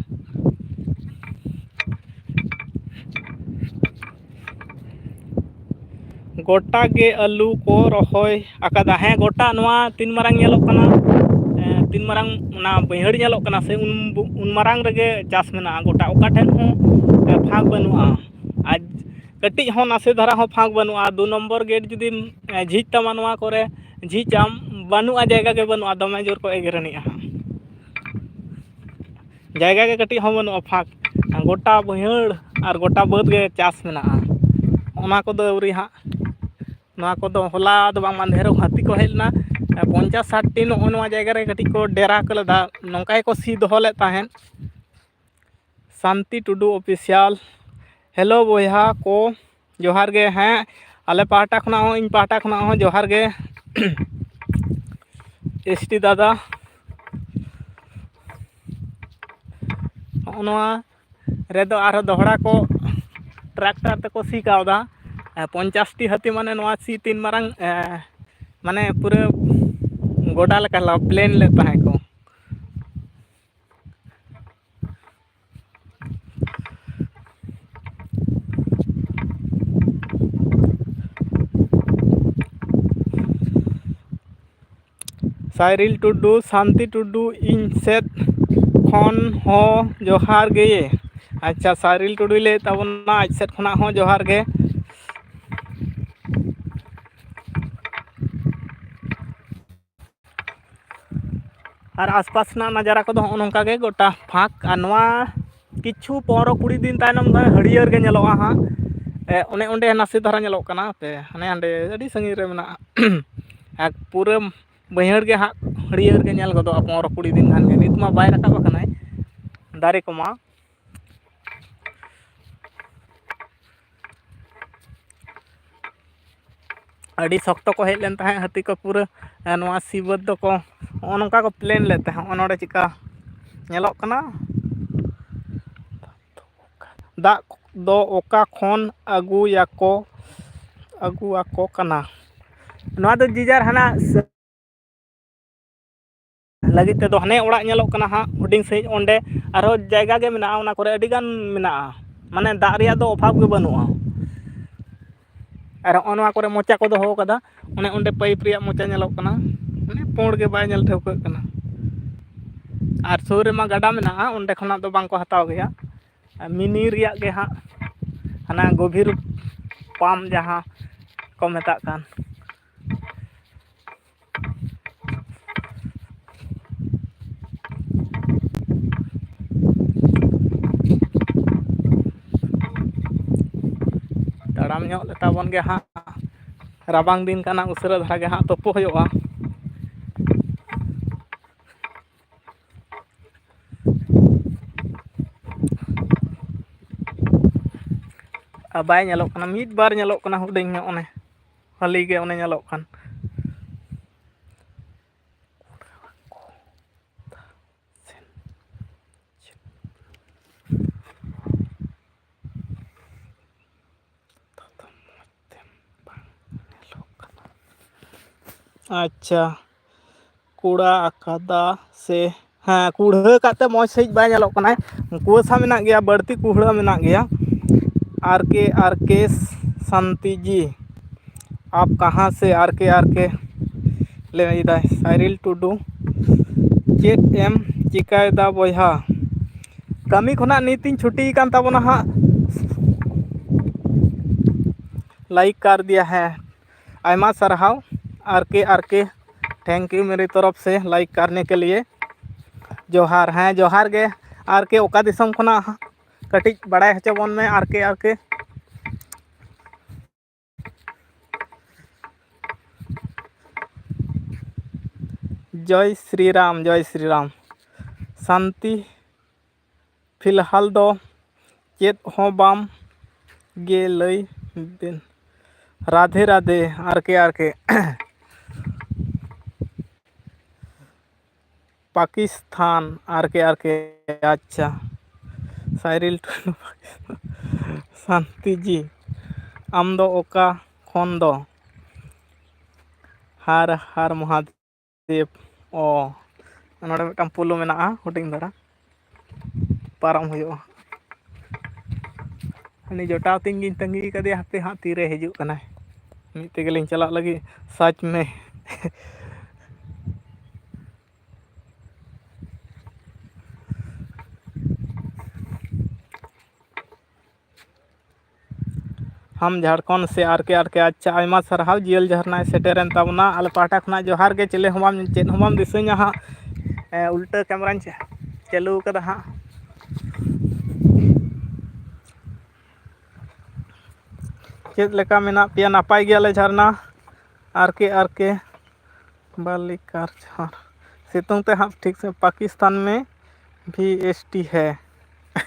ᱜᱚᱴᱟ ᱜᱮ ᱟᱹᱞᱩ ᱠᱚ ᱨᱚᱦᱚᱭ ᱟᱠᱟᱫᱟ᱾ ᱦᱮᱸ, ᱜᱚᱴᱟ ᱱᱚᱣᱟ ᱛᱤᱱ ᱢᱟᱨᱟᱝ ᱧᱮᱞᱚᱜ ᱠᱟᱱᱟ, ᱮᱸ, ᱛᱤᱱ ᱢᱟᱨᱟᱝ ᱚᱱᱟ ᱵᱟᱹᱭᱦᱟᱹᱲ ᱧᱮᱞᱚᱜ ᱠᱟᱱᱟ ᱥᱮ, ᱩᱱ, ᱩᱱ ᱢᱟᱨᱟᱝ ᱨᱮᱜᱮ ᱪᱟᱥ ᱢᱮᱱᱟᱜᱼᱟ ᱜᱚᱴᱟ, ᱚᱠᱟ ᱴᱷᱮᱱ ᱦᱚᱸ, ᱮᱸ, ᱯᱷᱟᱸᱠ ᱵᱟᱹᱱᱩᱜᱼᱟ᱾ ᱟᱨ ᱠᱟᱹᱴᱤᱡ ᱦᱚᱸ ᱱᱟᱥᱮ ᱫᱷᱟᱨᱟ ᱦᱚᱸ ᱯᱷᱟᱸᱠ ᱵᱟᱹᱱᱩᱜᱼᱟ᱾ ᱫᱩ ᱱᱚᱢᱵᱚᱨ ᱜᱮᱴ ᱡᱩᱫᱤᱢ, ᱮᱸ, ᱡᱷᱤᱡ ᱛᱟᱢᱟ ᱱᱚᱣᱟ ᱠᱚᱨᱮ, ᱡᱷᱤᱡ ᱟᱢ, ᱵᱟᱹᱱᱩᱜᱼᱟ ᱡᱟᱭᱜᱟ ᱜᱮ ᱵᱟᱹᱱᱩᱜᱼᱟ, ᱫᱚᱢᱮ ᱡᱳᱨ ᱠᱚ ᱮᱜᱮᱨᱟᱹᱱᱤᱡᱼᱟ ᱦᱟᱸᱜ᱾ ᱡᱟᱭᱜᱟ ᱜᱮ ᱠᱟᱹᱴᱤᱡ ᱦᱚᱸ ᱵᱟᱹᱱᱩᱜᱼᱟ ᱯᱷᱟᱸᱠ, ᱜᱚᱴᱟ ᱵᱟᱹᱭᱦᱟᱹᱲ ᱟᱨ ᱜᱚᱴᱟ ᱵᱟᱹᱫᱽ ᱜᱮ ᱪᱟᱥ ᱢᱮᱱᱟᱜᱼᱟ᱾ ᱚᱱᱟ ᱠᱚᱫᱚ ᱟᱹᱣᱨᱤ ᱦᱟᱸᱜ, ᱱᱚᱣᱟ ᱠᱚᱫᱚ ᱦᱚᱞᱟ ᱫᱚ ᱵᱟᱝ, ᱢᱟᱫᱷᱮᱨᱚᱜ ᱦᱟᱹᱛᱤ ᱠᱚ ᱦᱮᱡ ᱞᱮᱱᱟ, ᱯᱚᱧᱪᱟᱥ ᱥᱟᱴ ᱴᱤ ᱱᱚᱜᱼᱚ ᱱᱚᱣᱟ ᱡᱟᱭᱜᱟ ᱨᱮ ᱠᱟᱹᱴᱤᱡ ᱠᱚ ᱰᱮᱨᱟ ᱠᱚ ᱞᱮᱫᱟ, ᱱᱚᱝᱠᱟ ᱜᱮᱠᱚ ᱥᱤ ᱫᱚᱦᱚ ᱞᱮᱫ ᱛᱟᱦᱮᱸᱫ᱾ ᱥᱟᱱᱛᱤ ᱴᱩᱰᱩ ᱚᱯᱷᱤᱥᱤᱭᱟᱞ, ᱦᱮᱞᱳ ᱵᱚᱭᱦᱟ ᱠᱚ, ᱡᱚᱦᱟᱨ ᱜᱮ᱾ ᱦᱮᱸ, ᱟᱞᱮ ᱯᱟᱦᱴᱟ ᱠᱷᱚᱱᱟᱜ ᱦᱚᱸ, ᱤᱧ ᱯᱟᱦᱴᱟ ᱠᱷᱚᱱᱟᱜ ᱦᱚᱸ ᱡᱚᱦᱟᱨ ᱜᱮ᱾ ᱮᱥ ᱴᱤ ᱫᱟᱫᱟ, ᱦᱚᱸᱜᱼᱚ ᱱᱚᱣᱟ ᱨᱮᱫᱚ ᱟᱨᱦᱚᱸ ᱫᱚᱦᱲᱟ ᱠᱚ ᱴᱨᱟᱠᱴᱟᱨ ᱛᱮᱠᱚ ᱥᱤ ᱠᱟᱣᱫᱟ᱾ ᱮ, ᱯᱚᱧᱪᱟᱥ ᱴᱤ ᱦᱟᱹᱛᱤ, ᱢᱟᱱᱮ ᱱᱚᱣᱟ ᱥᱤ ᱛᱤᱱ ᱢᱟᱨᱟᱝ, ᱮ, ᱢᱟᱱᱮ ᱯᱩᱨᱟᱹ ᱜᱚᱰᱟ ᱞᱮᱠᱟ ᱞᱟ-, ᱯᱞᱮᱱ ᱞᱮᱫ ᱛᱟᱦᱮᱸᱫ ᱠᱚ᱾ ᱥᱟᱭᱨᱤᱞ ᱴᱩᱰᱩ, ᱥᱟᱱᱛᱤ ᱴᱩᱰᱩ, ᱤᱧ ᱥᱮᱫ ᱠᱷᱚᱱ ᱦᱚᱸ ᱡᱚᱦᱟᱨ ᱜᱮ᱾ ᱟᱪᱪᱷᱟ, ᱥᱟᱭᱨᱤᱞ ᱴᱩᱰᱩᱭ ᱞᱟᱹᱭᱮᱫ ᱛᱟᱵᱚᱱᱟ, ᱟᱡ ᱥᱮᱫ ᱠᱷᱚᱱᱟᱜ ᱦᱚᱸ ᱡᱚᱦᱟᱨ ᱜᱮ᱾ ᱟᱨ ᱟᱥᱯᱟᱥ ᱨᱮᱱᱟᱜ ᱱᱟᱡᱟᱨᱟ ᱠᱚᱫᱚ ᱦᱚᱸᱜᱼᱚ ᱱᱚᱝᱠᱟ ᱜᱮ ᱜᱚᱴᱟ ᱯᱷᱟᱸᱠ᱾ ᱟᱨ ᱱᱚᱣᱟ ᱠᱤᱪᱷᱩ ᱯᱚᱱᱨᱚ ᱠᱩᱲᱤ ᱫᱤᱱ ᱛᱟᱭᱱᱚᱢ ᱫᱚ ᱦᱟᱹᱨᱭᱟᱹᱲ ᱜᱮ ᱧᱮᱞᱚᱜᱼᱟ ᱦᱟᱸᱜ᱾ ᱮ, ᱚᱱᱮ ᱚᱸᱰᱮ ᱱᱟᱥᱮ ᱫᱷᱟᱨᱟ ᱧᱮᱞᱚᱜ ᱠᱟᱱᱟ, ᱯᱮ ᱦᱟᱱᱮ ᱦᱟᱸᱰᱮ ᱟᱹᱰᱤ ᱥᱟᱺᱜᱤᱧ ᱨᱮ ᱢᱮᱱᱟᱜᱼᱟ᱾ ᱟᱨ ᱯᱩᱨᱟᱹ ᱵᱟᱹᱭᱦᱟᱹᱲ ᱜᱮ ᱦᱟᱸᱜ ᱦᱟᱹᱨᱭᱟᱹᱲ ᱜᱮ ᱧᱮᱞ ᱜᱚᱫᱚᱜᱼᱟ ᱯᱚᱱᱨᱚ ᱠᱩᱲᱤ ᱫᱤᱱ ᱠᱷᱟᱱ ᱜᱮ᱾ ᱱᱤᱛ ᱢᱟ ᱵᱟᱭ ᱨᱟᱠᱟᱵ ᱟᱠᱟᱱᱟᱭ ᱫᱟᱨᱮ ᱠᱚᱢᱟ᱾ ᱟᱹᱰᱤ ᱥᱚᱠᱛᱚ ᱠᱚ ᱦᱮᱡ ᱞᱮᱱ ᱛᱟᱦᱮᱸᱫ ᱦᱟᱹᱛᱤ ᱠᱚ ᱯᱩᱨᱟᱹ, ᱮ, ᱱᱚᱣᱟ ᱥᱤᱵᱟᱹᱫ ᱫᱚᱠᱚ ᱦᱚᱸᱜᱼᱚ ᱱᱚᱝᱠᱟ ᱠᱚ ᱯᱞᱮᱱ ᱞᱮᱫ ᱛᱟᱦᱮᱸᱫ᱾ ᱦᱚᱸᱜᱼᱚ ᱱᱚᱰᱮ ᱪᱮᱠᱟ ᱧᱮᱞᱚᱜ ᱠᱟᱱᱟ, ᱫᱟᱜ ᱫᱚ ᱚᱠᱟ ᱠᱷᱚᱱ ᱟᱹᱜᱩᱭᱟᱠᱚ, ᱟᱹᱜᱩᱣᱟᱠᱚ ᱠᱟᱱᱟ᱾ ᱱᱚᱣᱟ ᱫᱚ ᱡᱮ ᱡᱟᱨ ᱦᱟᱱᱟ ᱞᱟᱹᱜᱤᱫ ᱛᱮᱫᱚ ᱦᱟᱱᱮ ᱚᱲᱟᱜ ᱧᱮᱞᱚᱜ ᱠᱟᱱᱟ ᱦᱟᱸᱜ ᱦᱩᱰᱤᱧ ᱥᱟᱺᱦᱤᱡ, ᱚᱸᱰᱮ ᱟᱨᱦᱚᱸ ᱡᱟᱭᱜᱟ ᱜᱮ ᱢᱮᱱᱟᱜᱼᱟ, ᱚᱱᱟ ᱠᱚᱨᱮ ᱟᱹᱰᱤ ᱜᱟᱱ ᱢᱮᱱᱟᱜᱼᱟ, ᱢᱟᱱᱮ ᱫᱟᱜ ᱨᱮᱭᱟᱜ ᱫᱚ ᱚᱵᱷᱟᱵᱽ ᱜᱮ ᱵᱟᱹᱱᱩᱜᱼᱟ᱾ ᱟᱨ ᱦᱚᱸᱜᱼᱚ ᱱᱚᱣᱟ ᱠᱚᱨᱮ ᱢᱚᱪᱟ ᱠᱚ ᱫᱚᱦᱚ ᱠᱟᱫᱟ, ᱚᱱᱮ ᱚᱸᱰᱮ ᱯᱟᱭᱤᱯ ᱨᱮᱭᱟᱜ ᱢᱚᱪᱟ ᱧᱮᱞᱚᱜ ᱠᱟᱱᱟ, ᱢᱟᱱᱮ ᱯᱩᱸᱰ ᱜᱮ ᱵᱟᱭ ᱧᱮᱞ ᱴᱷᱟᱹᱣᱠᱟᱹᱜ ᱠᱟᱱᱟ᱾ ᱟᱨ ᱥᱩᱨ ᱨᱮᱢᱟ ᱜᱟᱰᱟ ᱢᱮᱱᱟᱜᱼᱟ, ᱚᱸᱰᱮ ᱠᱷᱚᱱᱟᱜ ᱫᱚ ᱵᱟᱝ ᱠᱚ ᱦᱟᱛᱟᱣ ᱜᱮᱭᱟ᱾ ᱟᱨ ᱢᱤᱱᱤ ᱨᱮᱭᱟᱜ ᱜᱮ ᱦᱟᱸᱜ ᱦᱟᱱᱟ ᱜᱚᱵᱷᱤᱨ ᱯᱟᱢᱯ ᱡᱟᱦᱟᱸ ᱠᱚ ᱢᱮᱛᱟᱜ ᱠᱟᱱ, ᱛᱟᱲᱟᱢ ᱧᱚᱜ ᱞᱮᱛᱟ ᱵᱚᱱ ᱜᱮ ᱦᱟᱸᱜ, ᱨᱟᱵᱟᱝ ᱫᱤᱱ ᱠᱟᱱᱟ, ᱩᱥᱟᱹᱨᱟ ᱫᱷᱟᱨᱟ ᱜᱮ ᱦᱟᱸᱜ ᱛᱩᱯᱩ ᱦᱩᱭᱩᱜᱼᱟ᱾ ᱟᱨ ᱵᱟᱭ ᱧᱮᱞᱚᱜ ᱠᱟᱱᱟ, ᱢᱤᱫ ᱵᱟᱨ ᱧᱮᱞᱚᱜ ᱠᱟᱱᱟ ᱦᱩᱰᱤᱧ ᱧᱚᱜ, ᱚᱱᱮ ᱦᱟᱹᱞᱤ ᱜᱮ ᱚᱱᱮ ᱧᱮᱞᱚᱜ ᱠᱟᱱ᱾ ᱟᱪᱪᱷᱟ, ᱠᱩᱲᱟ ᱟᱠᱟᱫᱟ ᱥᱮ, ᱦᱮᱸ, ᱠᱩᱲᱦᱟᱹ ᱠᱟᱛᱮ ᱢᱚᱡᱽ ᱥᱟᱺᱦᱤᱡ ᱵᱟᱭ ᱧᱮᱞᱚᱜ ᱠᱟᱱᱟᱭ᱾ ᱠᱩᱣᱟᱹᱥᱟ ᱢᱮᱱᱟᱜ ᱜᱮᱭᱟ, ᱵᱟᱹᱲᱛᱤ ᱠᱩᱦᱲᱟᱹ ᱢᱮᱱᱟᱜ ᱜᱮᱭᱟ᱾ ᱟᱨ ᱠᱮ, ᱟᱨ ᱠᱮ ᱥᱟᱱᱛᱤ ᱡᱤ, ᱟᱯ ᱠᱟᱦᱟᱸ ᱥᱮ? ᱟᱨ ᱠᱮ, ᱟᱨ ᱠᱮ ᱞᱟᱹᱭᱫᱟᱭ, ᱥᱟᱭᱨᱤᱞ ᱴᱩᱰᱩ, ᱪᱮᱫ ᱮᱢ ᱪᱤᱠᱟᱹᱭᱮᱫᱟ ᱵᱚᱭᱦᱟ? ᱠᱟᱹᱢᱤ ᱠᱷᱚᱱᱟᱜ ᱱᱤᱛ ᱤᱧ ᱪᱷᱩᱴᱤ ᱟᱠᱟᱱ ᱛᱟᱵᱚᱱᱟ ᱦᱟᱸᱜ᱾ ᱞᱟᱭᱤᱠ ᱠᱟᱨ ᱫᱤᱭᱟ ᱦᱮᱸ, ᱟᱭᱢᱟ ᱥᱟᱨᱦᱟᱣ᱾ ᱟᱨ ᱠᱮ, ᱟᱨ ᱠᱮ, thank you मेरी तरफ से लाइक करने के लिए। ᱡᱚᱦᱟᱨ, ᱦᱮᱸ, ᱡᱚᱦᱟᱨ ᱜᱮ᱾ ᱟᱨ ᱠᱮ, ᱚᱠᱟ ᱫᱤᱥᱚᱢ ᱠᱷᱚᱱᱟᱜ ᱠᱟᱹᱴᱤᱡ ᱵᱟᱲᱟᱭ ᱦᱚᱪᱚ ᱵᱚᱱ ᱢᱮ, ᱟᱨ ᱠᱮ, ᱟᱨ ᱠᱮ᱾ ᱡᱚᱭ ᱥᱨᱤ ᱨᱟᱢ, ᱡᱚᱭ ᱥᱨᱤ ᱨᱟᱢ᱾ ᱥᱟᱱᱛᱤ, ᱯᱷᱤᱞᱦᱟᱞ ᱫᱚ ᱪᱮᱫ ᱦᱚᱸ ᱵᱟᱢ ᱜᱮ ᱞᱟᱹᱭ ᱵᱤᱱ᱾ ᱨᱟᱫᱷᱮ ᱨᱟᱫᱷᱮ, ᱟᱨ ᱠᱮ ᱟᱨ ᱠᱮ᱾ ᱯᱟᱠᱤᱥᱛᱷᱟᱱ, ᱟᱨ ᱠᱮ ᱟᱨ ᱠᱮ, ᱟᱪᱪᱷᱟ᱾ ᱥᱟᱭᱨᱤᱞ ᱴᱩᱰᱩ, ᱯᱟᱠᱤᱥᱛᱷᱟᱱ᱾ ᱥᱟᱱᱛᱤ ᱡᱤ, ᱟᱢ ᱫᱚ ᱚᱠᱟ ᱠᱷᱚᱱ ᱫᱚ? ᱦᱟᱨ ᱦᱟᱨ ᱢᱚᱦᱟᱫᱮᱵᱽ᱾ ᱚ, ᱱᱚᱰᱮ ᱢᱤᱫᱴᱟᱝ ᱯᱳᱞᱳ ᱢᱮᱱᱟᱜᱼᱟ ᱦᱩᱰᱤᱧ ᱫᱷᱟᱨᱟ, ᱯᱟᱨᱚᱢ ᱦᱩᱭᱩᱜᱼᱟ᱾ ᱩᱱᱤ ᱡᱚᱴᱟᱣ ᱛᱤᱧ ᱜᱤᱧ ᱛᱟᱺᱜᱤ ᱠᱟᱫᱮᱭᱟ, ᱦᱟᱯᱮ ᱦᱟᱸᱜ ᱛᱤᱨᱮ ᱦᱤᱡᱩᱜ ᱠᱟᱱᱟᱭ᱾ ᱢᱤᱫ ᱛᱮᱜᱮᱞᱤᱧ ᱪᱟᱞᱟᱜ ᱞᱟᱹᱜᱤᱫ, ᱥᱟᱪ ᱢᱮ᱾ ᱦᱟᱢ ᱡᱷᱟᱲᱠᱷᱚᱸᱰ ᱥᱮ, ᱟᱨ ᱠᱮ ᱟᱨ ᱠᱮ᱾ ᱟᱪᱪᱷᱟ, ᱟᱭᱢᱟ ᱥᱟᱨᱦᱟᱣ, ᱡᱤᱭᱟᱹᱞ ᱡᱷᱟᱨᱱᱟᱭ ᱥᱮᱴᱮᱨᱮᱱ ᱛᱟᱵᱚᱱᱟ᱾ ᱟᱞᱮ ᱯᱟᱦᱴᱟ ᱠᱷᱚᱱᱟᱜ ᱡᱚᱦᱟᱨ ᱜᱮ, ᱪᱮᱞᱮ ᱦᱚᱸ ᱵᱟᱢ, ᱪᱮᱫ ᱦᱚᱸ ᱵᱟᱢ ᱫᱤᱥᱟᱹᱧᱟ ᱦᱟᱸᱜ᱾ ᱮ, ᱩᱞᱴᱟᱹ ᱠᱮᱢᱨᱟᱧ ᱪᱟ-, ᱪᱟᱹᱞᱩ ᱠᱟᱫᱟ ᱦᱟᱸᱜ᱾ ᱪᱮᱫ ᱞᱮᱠᱟ ᱢᱮᱱᱟᱜ ᱯᱮᱭᱟ? ᱱᱟᱯᱟᱭ ᱜᱮᱭᱟᱞᱮ ᱡᱷᱟᱨᱱᱟ, ᱟᱨ ᱠᱮ ᱟᱨ ᱠᱮ᱾ ᱵᱟᱞᱤᱠᱟᱨ ᱡᱷᱟᱨ᱾ ᱥᱤᱛᱩᱝ ᱛᱮ ᱦᱟᱸᱜ ᱴᱷᱤᱠ ᱥᱮ, ᱯᱟᱠᱤᱥᱛᱟᱱ ᱢᱮ ᱵᱷᱤ ᱮᱥ ᱴᱤ ᱦᱮ᱾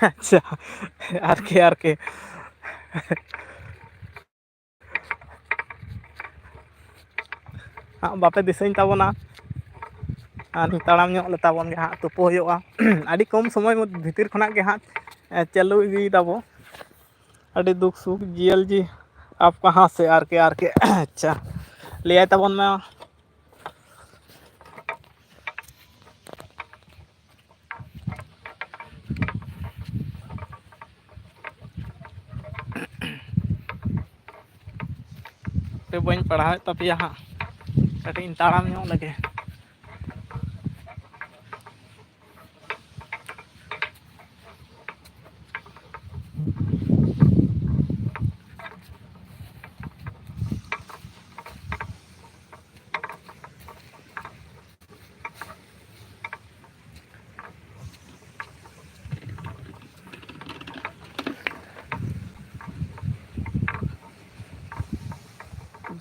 ᱟᱪᱪᱷᱟ, ᱟᱨ ᱠᱮ ᱟᱨ ᱠᱮ᱾ ᱦᱟᱸᱜ ᱵᱟᱯᱮ ᱫᱤᱥᱟᱹᱧ ᱛᱟᱵᱚᱱᱟ, ᱟᱨ ᱛᱟᱲᱟᱢ ᱧᱚᱜ ᱞᱮ ᱛᱟᱵᱚᱱ ᱜᱮ ᱦᱟᱸᱜ, ᱛᱩᱯᱩ ᱦᱩᱭᱩᱜᱼᱟ᱾ ᱟᱹᱰᱤ ᱠᱚᱢ ᱥᱚᱢᱚᱭ ᱵᱷᱤᱛᱤᱨ ᱠᱷᱚᱱᱟᱜ ᱜᱮ ᱦᱟᱸᱜ, ᱮ, ᱪᱟᱹᱞᱩ ᱤᱫᱤᱭ ᱫᱟᱵᱚ᱾ ᱟᱹᱰᱤ ᱫᱩᱠ ᱥᱩᱠ ᱡᱤᱭᱟᱹᱞ ᱡᱤ, ᱟᱯ ᱠᱟᱦᱟᱸ ᱥᱮ, ᱟᱨ ᱠᱮ ᱟᱨ ᱠᱮ᱾ ᱟᱪᱪᱷᱟ, ᱞᱟᱹᱭᱟᱭ ᱛᱟᱵᱚᱱ ᱢᱮ᱾ ᱦᱟᱯᱮ, ᱵᱟᱹᱧ ᱯᱟᱲᱦᱟᱣᱮᱫ ᱛᱟᱯᱮᱭᱟ ᱦᱟᱸᱜ, ᱠᱟᱹᱴᱤᱡ ᱤᱧ ᱛᱟᱲᱟᱢ ᱧᱚᱜ ᱞᱮᱜᱮ᱾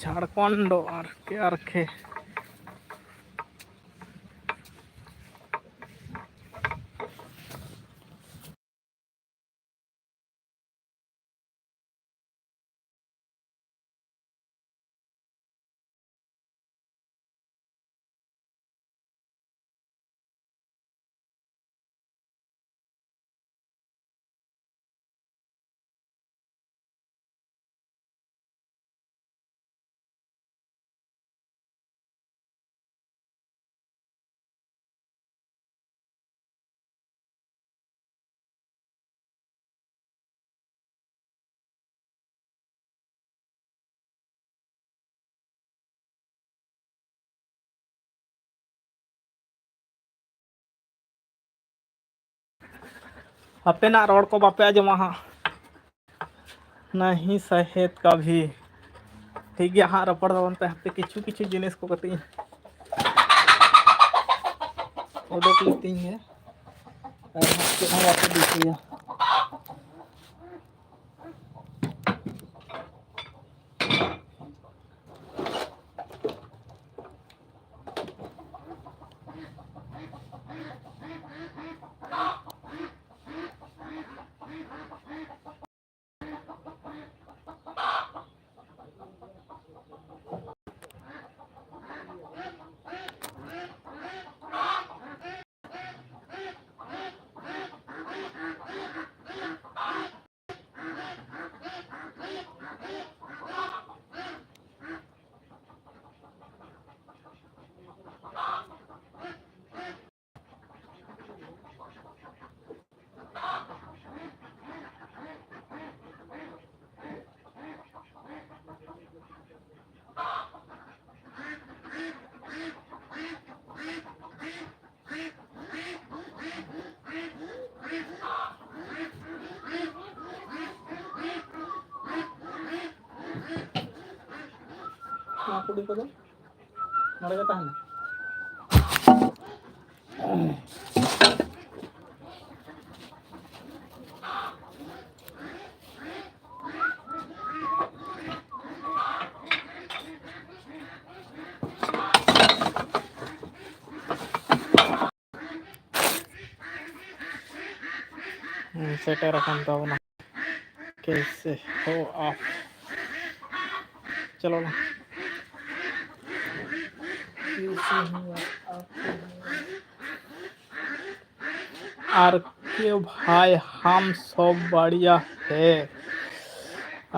ᱡᱷᱟᱲᱠᱷᱚᱸᱰ ᱫᱚ ᱟᱨ ᱠᱮ ᱟᱨ ᱠᱮ᱾ ᱦᱟᱯᱮᱱᱟᱜ ᱨᱚᱲ ᱠᱚ ᱵᱟᱯᱮ ᱟᱸᱡᱚᱢᱟ ᱦᱟᱸᱜ᱾ ᱱᱟᱦᱤ ᱥᱟᱦᱮᱫ ᱠᱟᱵᱷᱤ᱾ ᱴᱷᱤᱠ ᱜᱮᱭᱟ ᱦᱟᱸᱜ, ᱨᱚᱯᱚᱲ ᱛᱟᱵᱚᱱ ᱯᱮ᱾ ᱦᱟᱯᱮ ᱠᱤᱪᱷᱩ ᱠᱤᱪᱷᱩ ᱡᱤᱱᱤᱥ ᱠᱚ ᱠᱟᱹᱴᱤᱡ ᱤᱧ ᱩᱰᱩᱠ ᱞᱤᱛᱤᱧ ᱜᱮ᱾ ᱟᱨ ᱪᱮᱫ ᱦᱚᱸ ᱵᱟᱯᱮ ᱫᱤᱥᱟᱹᱭᱟ᱾ ᱱᱚᱣᱟ ᱠᱩᱰᱤ ᱠᱚᱫᱚ ᱱᱚᱰᱮ ᱜᱮ ᱛᱟᱦᱮᱱᱟ᱾ ᱦᱩᱸ, ᱥᱮᱴᱮᱨ ᱟᱠᱟᱱ ᱛᱟᱵᱚᱱᱟ᱾ ᱠᱮᱥᱮ ᱦᱳ ᱟᱯ? ᱪᱚᱞᱚ ᱱᱟ᱾ ᱠᱮᱥᱮ ᱦᱳ ᱟᱯ? ᱟᱨ ᱠᱮ ᱵᱷᱟᱭ ᱦᱟᱢ ᱥᱚᱵ ᱵᱟᱲᱤᱭᱟ ᱦᱮ᱾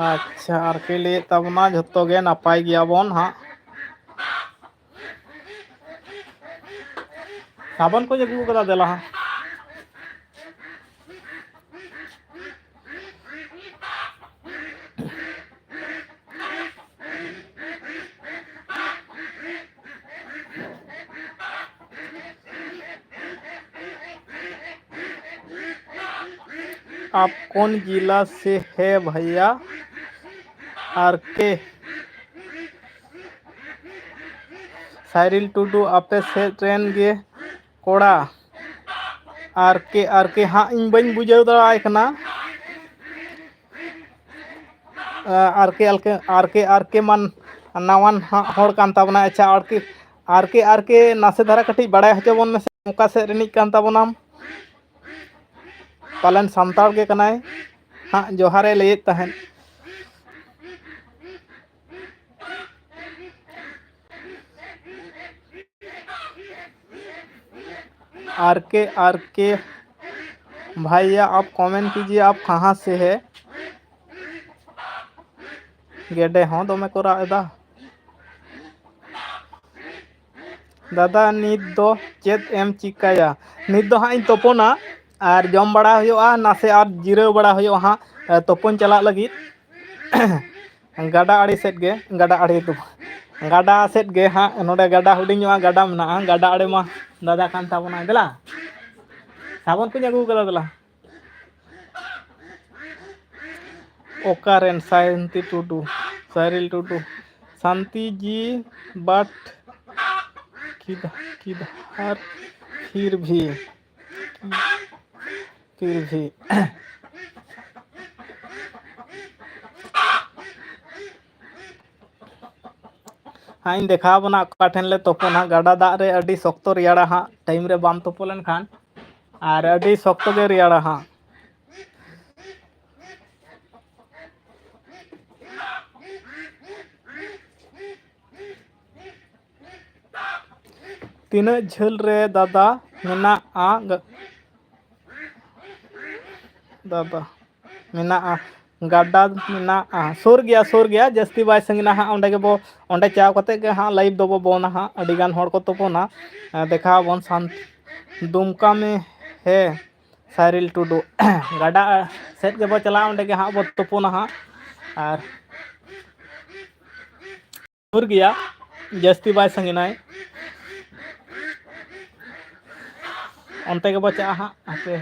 ᱟᱪᱪᱷᱟ, ᱟᱨ ᱠᱮ ᱞᱟᱹᱭᱮᱫ ᱛᱟᱵᱚᱱᱟ ᱡᱷᱚᱛᱚ ᱜᱮ ᱱᱟᱯᱟᱭ ᱜᱮᱭᱟᱵᱚᱱ ᱦᱟᱸᱜ᱾ ᱥᱟᱵᱚᱱ ᱠᱚᱧ ᱟᱹᱜᱩ ᱠᱟᱫᱟ, ᱫᱮᱞᱟ ᱦᱟᱸᱜ᱾ आप कौन जिला से है भैया? आर के, साइरिल टुडू, ᱟᱯᱮ ᱥᱮᱫ ᱨᱮᱱ ᱜᱮ ᱠᱚᱲᱟ᱾ ᱟᱨ ᱠᱮ, ᱟᱨ ᱠᱮ ᱦᱟᱸᱜ ᱤᱧ ᱵᱟᱹᱧ ᱵᱩᱡᱷᱟᱹᱣ ᱫᱟᱲᱮᱭᱟᱭ ᱠᱟᱱᱟ᱾ ᱟᱨ ᱠᱮ, ᱟᱨ ᱠᱮ, ᱟᱨ ᱠᱮ, ᱟᱨ ᱠᱮ ᱢᱟᱱ ᱱᱟᱣᱟᱱ ᱦᱟᱸᱜ ᱦᱚᱲ ᱠᱟᱱ ᱛᱟᱵᱚᱱᱟ᱾ ᱟᱪᱪᱷᱟ, ᱟᱨ ᱠᱮ, ᱟᱨ ᱠᱮ, ᱟᱨ ᱠᱮ, ᱱᱟᱥᱮ ᱫᱷᱟᱨᱟ ᱠᱟᱹᱴᱤᱡ ᱵᱟᱲᱟᱭ ᱦᱚᱪᱚ ᱵᱚᱱ ᱢᱮᱥᱮ, ᱚᱠᱟ ᱥᱮᱫ ᱨᱤᱱᱤᱡ ᱠᱟᱱ ᱛᱟᱵᱚᱱᱟᱢ? ᱯᱟᱞᱮᱱ ᱥᱟᱱᱛᱟᱲ ᱜᱮ ᱠᱟᱱᱟᱭ ᱦᱟᱸᱜ, ᱡᱚᱦᱟᱨᱮ ᱞᱟᱹᱭᱮᱫ ᱛᱟᱦᱮᱸᱫ᱾ ᱟᱨ ᱠᱮ, ᱟᱨ ᱠᱮ, ᱵᱷᱟᱭᱭᱟ, ᱟᱯ ᱠᱚᱢᱮᱱᱴ ᱠᱤᱡᱤᱭᱮ, ᱟᱯ ᱠᱟᱦᱟᱸ ᱥᱮ ᱦᱮ? ᱜᱮᱰᱮ ᱦᱚᱸ ᱫᱚᱢᱮ ᱠᱚ ᱨᱟᱜ ᱮᱫᱟ᱾ ᱫᱟᱫᱟ, ᱱᱤᱛ ᱫᱚ ᱪᱮᱫ ᱮᱢ ᱪᱤᱠᱟᱹᱭᱟ? ᱱᱤᱛ ᱫᱚ ᱦᱟᱸᱜ ᱤᱧ ᱛᱩᱯᱩᱱᱟ ᱟᱨ ᱡᱚᱢ ᱵᱟᱲᱟ ᱦᱩᱭᱩᱜᱼᱟ, ᱱᱟᱥᱮ ᱟᱨ ᱡᱤᱨᱟᱹᱣ ᱵᱟᱲᱟ ᱦᱩᱭᱩᱜᱼᱟ ᱦᱟᱸᱜ, ᱮ, ᱛᱩᱯᱩᱱ ᱪᱟᱞᱟᱜ ᱞᱟᱹᱜᱤᱫ᱾ ᱜᱟᱰᱟ ᱟᱲᱮ ᱥᱮᱫ ᱜᱮ, ᱜᱟᱰᱟ ᱟᱲᱮ ᱫᱚ, ᱜᱟᱰᱟ ᱥᱮᱫ ᱜᱮ ᱦᱟᱸᱜ, ᱱᱚᱰᱮ ᱜᱟᱰᱟ, ᱦᱩᱰᱤᱧ ᱧᱚᱜᱼᱟ ᱜᱟᱰᱟ ᱢᱮᱱᱟᱜᱼᱟ, ᱜᱟᱰᱟ ᱟᱲᱮ ᱢᱟ ᱫᱟᱫᱟ ᱠᱟᱱ ᱛᱟᱵᱚᱱᱟᱭ᱾ ᱫᱮᱞᱟ, ᱥᱟᱵᱚᱱ ᱠᱚᱧ ᱟᱹᱜᱩ ᱠᱟᱫᱟ, ᱫᱮᱞᱟ᱾ ᱚᱠᱟᱨᱮᱱ ᱥᱟᱭᱚᱱᱛᱤ ᱴᱩᱰᱩ, ᱥᱟᱭᱨᱤᱞ ᱴᱩᱰᱩ, ᱥᱟᱱᱛᱤ ᱡᱤ ᱵᱟᱴ ᱠᱤᱫᱷᱟᱨ ᱯᱷᱤᱨ ᱵᱷᱤ, ᱯᱷᱤᱨ ᱵᱷᱤ᱾ ᱦᱟᱸᱜ ᱤᱧ ᱫᱮᱠᱷᱟᱣ ᱟᱵᱚᱱᱟ ᱚᱠᱟ ᱴᱷᱮᱱ ᱞᱮ ᱛᱩᱯᱩᱱᱟ᱾ ᱜᱟᱰᱟ ᱫᱟᱜ ᱨᱮ ᱟᱹᱰᱤ ᱥᱚᱠᱛᱚ ᱨᱮᱭᱟᱲᱟ ᱦᱟᱸᱜ, ᱴᱟᱭᱤᱢ ᱨᱮ ᱵᱟᱢ ᱛᱩᱯᱩ ᱞᱮᱱᱠᱷᱟᱱ, ᱟᱨ ᱟᱹᱰᱤ ᱥᱚᱠᱛᱚ ᱜᱮ ᱨᱮᱭᱟᱲᱟ ᱦᱟᱸᱜ᱾ ᱛᱤᱱᱟᱹᱜ ᱡᱷᱟᱹᱞ ᱨᱮ ᱫᱟᱫᱟ ᱢᱮᱱᱟᱜᱼᱟ? ᱜᱟ-, ᱫᱟᱫᱟ ᱢᱮᱱᱟᱜᱼᱟ, ᱜᱟᱰᱟ ᱢᱮᱱᱟᱜᱼᱟ, ᱥᱩᱨ ᱜᱮᱭᱟ, ᱥᱩᱨ ᱜᱮᱭᱟ, ᱡᱟᱹᱥᱛᱤ ᱵᱟᱭ ᱥᱟᱺᱜᱤᱧᱟ ᱦᱟᱸᱜ᱾ ᱚᱸᱰᱮ ᱜᱮᱵᱚ, ᱚᱸᱰᱮ ᱪᱟᱣ ᱠᱟᱛᱮ ᱜᱮ ᱦᱟᱸᱜ ᱞᱟᱭᱤᱵᱷ ᱫᱚᱵᱚ ᱵᱚᱱᱟ ᱦᱟᱸᱜ᱾ ᱟᱹᱰᱤ ᱜᱟᱱ ᱦᱚᱲ ᱠᱚ ᱛᱩᱯᱩᱱᱟ, ᱮ, ᱫᱮᱠᱷᱟᱣ ᱟᱵᱚᱱ ᱥᱟᱱ-, ᱫᱩᱢᱠᱟ ᱢᱮ ᱦᱮ ᱥᱟᱭᱨᱤᱞ ᱴᱩᱰᱩ᱾ ᱜᱟᱰᱟ ᱥᱮᱫ ᱜᱮᱵᱚ ᱪᱟᱞᱟᱜᱼᱟ, ᱚᱸᱰᱮ ᱜᱮ ᱦᱟᱸᱜ ᱵᱚ ᱛᱩᱯᱩᱱᱟ ᱦᱟᱸᱜ᱾ ᱟᱨ ᱥᱩᱨ ᱜᱮᱭᱟ, ᱡᱟᱹᱥᱛᱤ ᱵᱟᱭ ᱥᱟᱺᱜᱤᱧᱟᱭ᱾ ᱚᱱᱛᱮ ᱜᱮᱵᱚ ᱪᱟᱜᱼᱟ ᱦᱟᱸᱜ, ᱦᱟᱯᱮ᱾